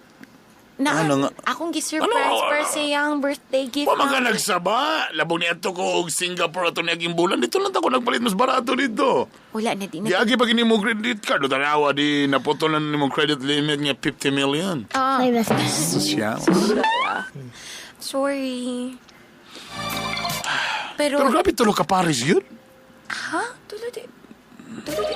Na, Ano nga? Akong gi-surprise Ano? para sa iyang birthday gift. Wa man ka na. nagsaba. Labong ni ato ko og Singapore ato niaging bulan dito lang ta ko nagpalit mas barato dito. Wala na di na. Giagi pa gini mo credit card. O tanawa di naputol na nimo credit limit nga 50 million. Ah. Social. Sorry. Pero, Pero grabe tulo ka Paris yun. Ha? Tulo di. Tulo di.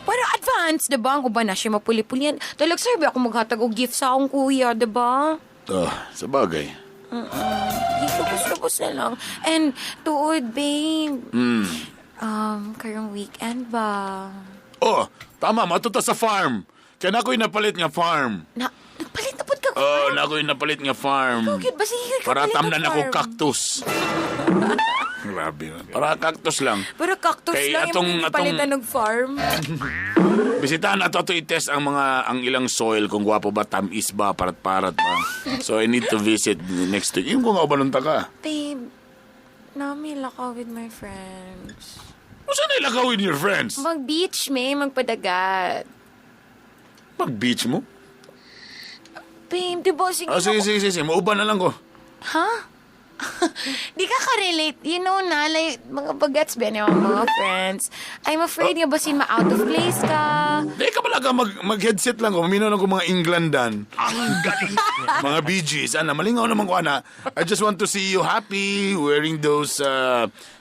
Pero advance, diba? Ang uban na siya mapuli-pulian. Talag sir, ako maghatag og gift sa akong kuya, diba? Oh, sa bagay. Lubos-lubos na lang. And tuod, babe. Karong weekend ba? Oh, tama, matuta sa farm. Kaya na ako'y napalit nga farm. Na, nagpalit na pod ka. Oh, na ako'y napalit nga farm. Ikaw, cute ba? Sige, Para kapalit tamnan og ako farm. cactus. Grabe. Man. Para cactus lang. Pero cactus Kay lang yung palitan ng farm. Bisitahan ato ato i-test ang mga ang ilang soil kung gwapo ba, tamis ba, parat-parat ba. So I need to visit next week. Yung kung nga ba ka? Babe, nami lakaw with my friends. Usa na ilakaw with your friends? Mag-beach, may magpadagat. Mag-beach mo? Babe, di ba? Sige, Ah, sige, sige, sige, sige. Mauban na lang ko. Ha? Di ka ka-relate. You know na, like, mga bagets ba niya mga friends. I'm afraid nga basin ma-out of place ka. Di ka pala ka mag-headset lang ko. Maminaw lang ko mga Englandan. Ang galing. Mga Bee Gees. Ana, malingaw naman ko, ana. I just want to see you happy wearing those,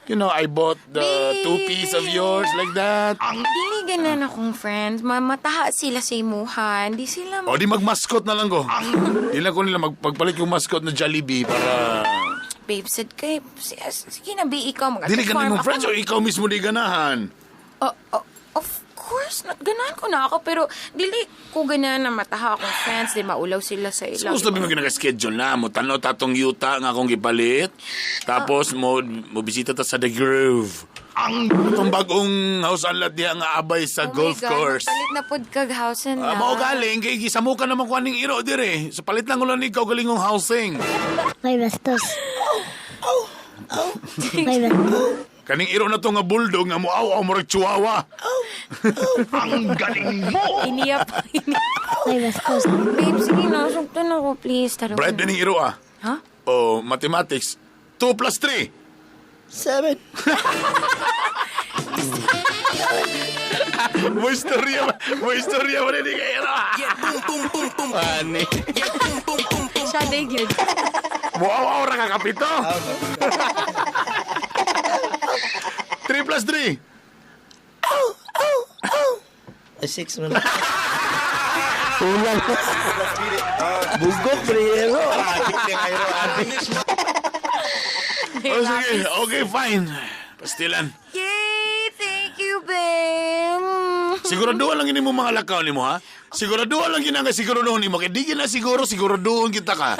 you know, I bought the two-piece of yours like that. Dili ganan akong friends. Mamataha sila sa imuhan. Di sila... O di mag-mascot na lang ko. Di lang ko nila magpalit yung mascot na Jollibee para... Babe, said kay... Sige na, be ikaw. Mag Dili ka mong friends o ikaw mismo di ganahan? Of course, not. Ganahan ko na ako. Pero dili ko ganahan na mataha akong friends. Di maulaw sila sa ilang. Gusto mo ginaka-schedule na. Mo tanaw tatong yuta nga akong gipalit. Tapos mo bisita ta sa The Grove. Ang itong bagong house and lot diha nga abay sa golf Oh God, course. Palit na pod kag house and Ah, lot. mao galing kay gisamukan naman ko aning iro dire. So palit lang ko lang ikaw galingong housing. May bastos. May bastos. Kaning iro na to nga bulldog nga moaw aw murag chihuahua. Ang galing mo! Iniya pa. May bastos. Babe, sige na. Sugtan ako, please. Tara. Bright din iro ah. Ha? Oh, mathematics. 2 plus 3. 7. Mo istorya ba? Mo istorya ba ni kay iro? Ani. Siya, day good. Moaw aw ra ka kapito. 3 plus 3. Ay, 6 man. Ulang. Bugok, priyero. Oh, sige. Okay, fine. Pastilan. Yay! Thank you, babe. Siguraduhan lang ini mo mga lakaw nimo ha. Siguraduhan lang gina nga siguraduhan nimo kay di gina siguro siguraduhan kita ka.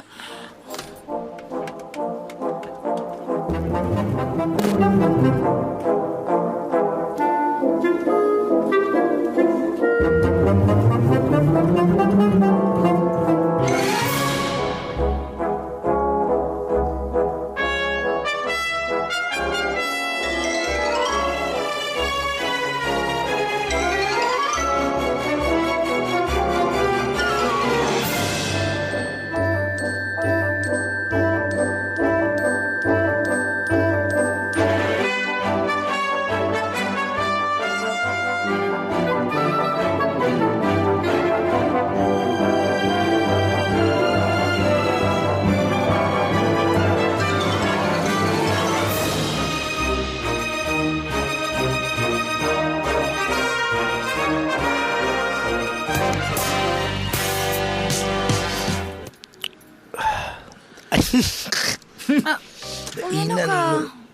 Uy, ano ka?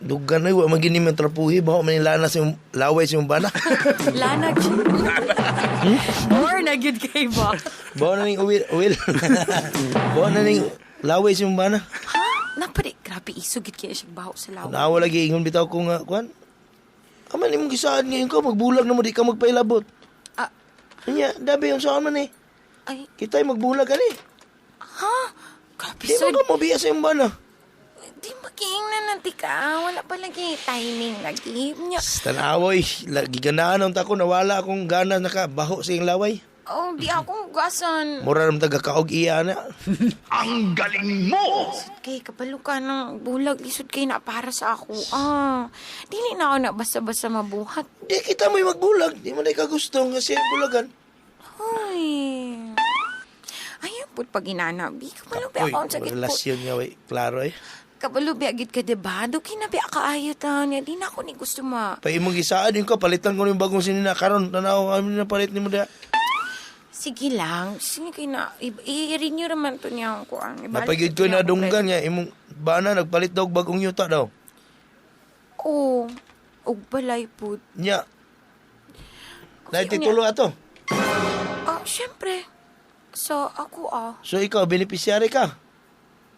Dugan na, wa man gini mo trapuhi, baho man yung lana sa yung laway sa yung bana. Lana. More na good kay ba? Baho na ning uwil, uwil. Baho na ning laway sa yung bana. Ha? Napari, grabe, isugit kaya siya baho sa lawa. Naawa lagi ingon bitaw ko nga kuan. Aman imong gisaan ngayon ka magbulag na mo di ka magpailabot. Ah. Nya, dabi yung saan man eh. Ay. Kita'y magbulag ani. Ha? Grabe, Di man ka mobiya sa imong bana. Di makiingnan na ti ka. Wala pa lagi timing lagi. Nya. Tanawoy, lagi ganahan ang tako nawala akong gana nakabaho sa iyong laway. Oh, di ako hugasan. Mura naman taga kaog iya na. Ang galing mo! Kay kabalo ka ng bulag, lisod kay na para sa ako. Ah, dili na ako na basta-basta mabuhat. Di kita mo'y magbulag. Di mo na ikagusto nga siya bulagan. Ay. Ayaw pud pag inana, bi. Kabalo ba Uy, ako ang sakit ko. relasyon nga, way. Klaro eh. Kabalo ba gid ka, diba? Do kinabi kaayo ta niya. Di na ako ni gusto ma. Pa imong gisaan yun ka, palitan ko yung bagong sinina. Karon, tanaw kami na palit ni mo da. Sige lang. Sige kay na. I-renew raman to niya ang kuang. Ibalik Napagid to ko niya na akong dunggan nga, imong bana, nagpalit daw og bagong yuta daw. credit. Oo. Og balay pud. Nya. Naititulo ato. Ah, syempre. So, ako ah. So ikaw, beneficiary ka.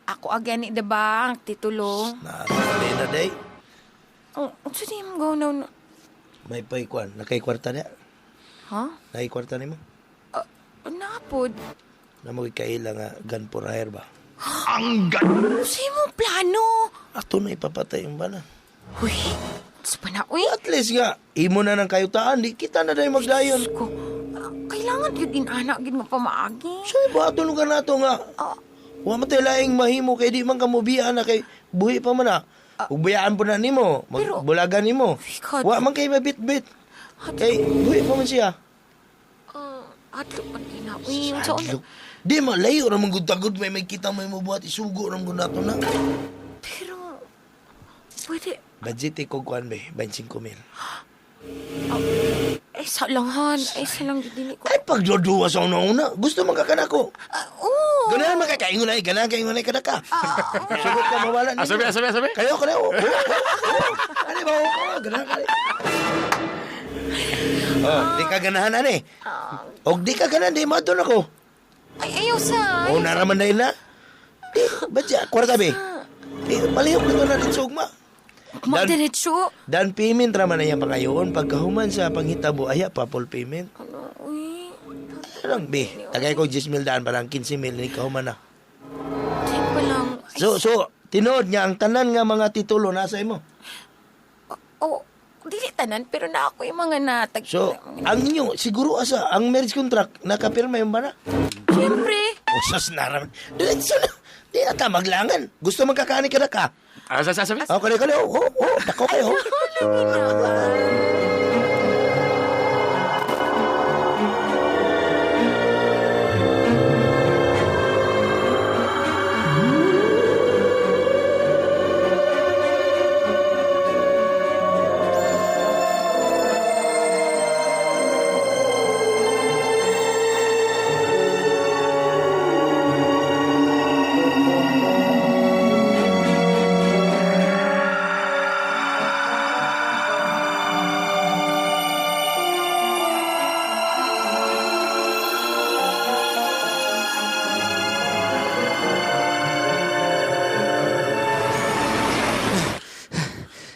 Ako again, diba? Ang titulo. Na, na day. Oh, unsa di mo gaw na? May paikuan. Nakay kwarta niya. Ha? Nakay kwarta nimo. Napod. Na mo kaila nga gun for hire ba? Ang galing! Unsa mo plano? Ato na ipapatay yung bana. Uy, sa pa na, uy. At least nga, imo na ng kayutaan, di kita na dahil magdayon. Ko, kailangan yun din, anak, gid mo pamaagi. So, buhaton lugar na to nga. Wa man tayo laing mahimo kay di man ka mobiya na kay buhi pa man na. Ug bayaan po na nimo, magbulagan nimo. God. Wa man kay mabitbit. Kay buhi pa man siya. Adlok man kay na, uy. Unsa Adlok. Di man layo ra man gud tagod may makita may mobuhat isugo ra man gud nato na. Pero, pwede, Budget ko kuan be, 25 mil. eh, sa langhan. Eh, sa lang, dili ko. Ay pagduduwa sa una-una, gusto man ka kanako. Oo. Ganahan man ka kaingon ay, ganahan kaingon ay kadaka. Sugot ka mawala nimo. Asabi, asabi, asabi. Kayo kayo. Oh, oh, oh. Ano ba? Oh, ganahan ka. Oh, di ka ganahan ani. Og di ka ganahan, di madon ako. Ay, ayaw sa. Oh, naraman dahil na. Di, badya, kwarta be. Di, palihok na to na dito ugma. Magdiretso. Dan payment raman na yan pangayon. Pagkahuman sa panghitabo, aya pa full payment. Ano, uy. Ano lang, be? Tagay ko 10 mil daan, parang 15 mil, ni kahuman na. Check pa lang. So, tinood nga, ang tanan nga mga titulo nasa imo. Oh, dili tanan, pero na ako yung mga natag... So, ang inyo, siguro asa, ang marriage contract, nakapirma yung bana? Siyempre. O, sas naram. Diretso na. Di na ta, maglangan. Gusto magkakaani ka na ka. Asa, sabi? Oh, kali, kali. Oh, oh, oh. Dako kayo.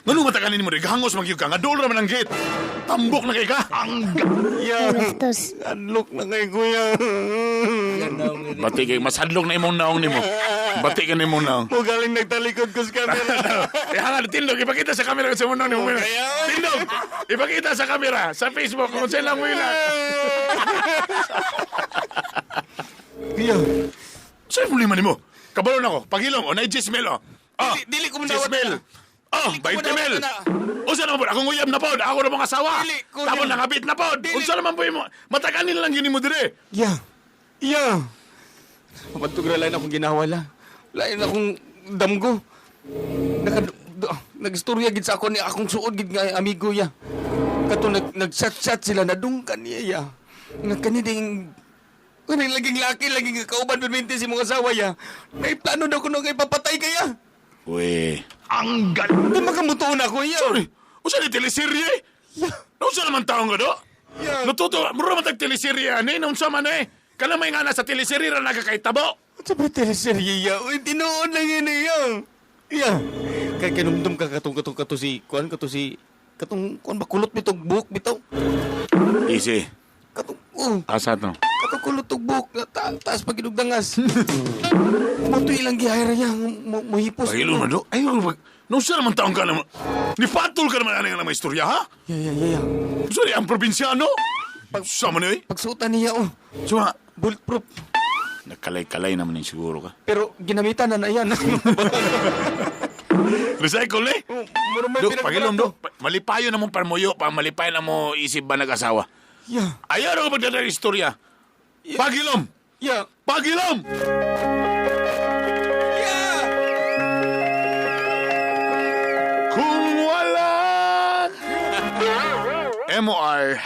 Ngano mataganin mo rin? Gahangos magyug ka. Nga dool raman ang gate. Tambok na kay ka. Ang Bastos. Adlok na kay kuya. Bati kay mas hadlok na imong naong nimo. Bati ka nimong naong. Mo galing nagtalikod ko sa camera. Eh, hanga, Tindog, ipakita sa camera kung sa imong naong nimo. Tindog, ipakita sa camera, sa Facebook, kung sa ilang wila. Kuya. Sa'yo problema nimo? Kabalo na ko, pagilom, o na 10 mil, o. Oh, Dili ko mandawat 10 mil. Oh, 20 mil. Unsa naman po, akong uyab na pod, ako na mong asawa. Dili, kuya. Tapos nangabit na pod. Unsa naman po imo? Mataganin lang gini mo dire. Ya. Ya. Mapagtugra lain akong ginawala. Lain akong damgo. Naka, nagstorya gid sa ako ni akong suod gid nga amigo ya. Kato nag-chat-chat sila nadungkan niya ya. Nga kani ding kaning laging laki laging kauban permente si mga asawa ya. May plano daw kuno kay papatay kaya. Uy. Ang galing! Di makamutuon ako ya. Sorry. Unsa ni teleserye? Unsa naman taong ka do? Yeah. Natuto, mura man tag teleserye ani, unsa man eh. Kana may nga na sa teleserye ra nagakaitabo. Unsa ba teleserye ya? Uy, tinuod lang yun eh, ya. Ya. Kay kinumdum ka katong katong kato si kuan kato si katong kuan ba kulot bitog buhok bitaw. Easy. Katong oh, Asa to? katong kulot og buhok na taas pag dangas. Mo to ilang gihire niya mo hipos. Pagilo na do. Ay, nung siya naman taong ka naman. Ni patol ka naman ani nga mga istorya, ha? Ya ya ya ya. Sorry, ang probinsyano. Sa man eh? Pagsuotan niya oh. Suma. Bulletproof. Nagkalay-kalay naman yung siguro ka. Pero ginamitan na na yan. Recycle eh. Mura Do, pagilom do. Malipayo na mong parmuyo pa, malipayo na mo isip ba nag-asawa. Yeah. Ayaw na ko magdadala istorya. Pagilom! Yeah. Pagilom! Kung wala MOR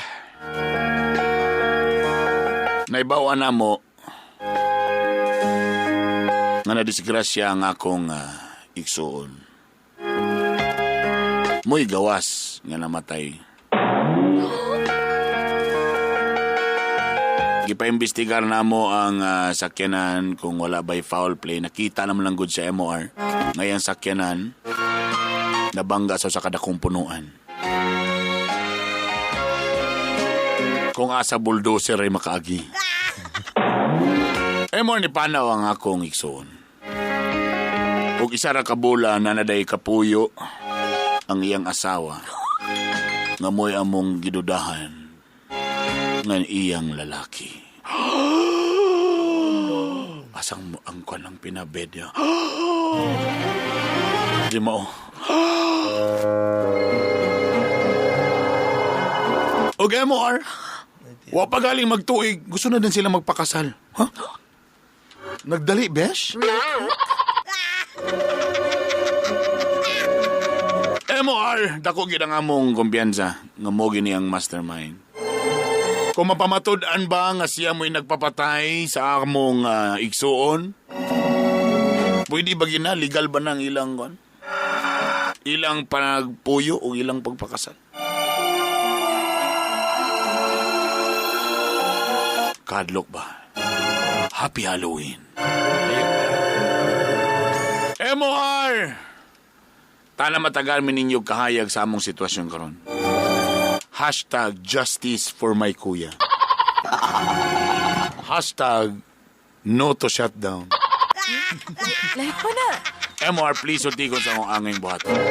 naibawa na mo nga nadisgrasya ang akong igsuon. Mo'y gawas nga namatay. Gipaimbestigar na mo ang sakyanan kung wala ba'y foul play. Nakita naman lang good sa MOR. Ngayon sakyanan, nabangga sa kadakong punuan. Kung asa bulldozer ay makaagi. MOR ni panaw ang akong igsuon. Ug isa ra ka bula na naday kapuyo ang iyang asawa nga mo'y among gidudahan nga iyang lalaki. Asang mo ang kwan ang pinabed niya. Di mo. Okay, MOR. Wa pa galing magtuig. Gusto na din sila magpakasal. Huh? Nagdali, besh? MOR, dako gid ang among kumpiyansa nga mo gini ang mastermind. Kung mapamatud-an ba nga siya mo'y nagpapatay sa among igsuon, pwede ba gina legal ba nang ilang kon? Ilang panagpuyo o ilang pagpakasal? Kadlok ba? Happy Halloween. MOR! Tana matagal mi ninyo kahayag sa among sitwasyon karon. Hashtag justice for my kuya. Hashtag no to shutdown. Lahat pa na. MR, please ultikon sa akong anging buhat.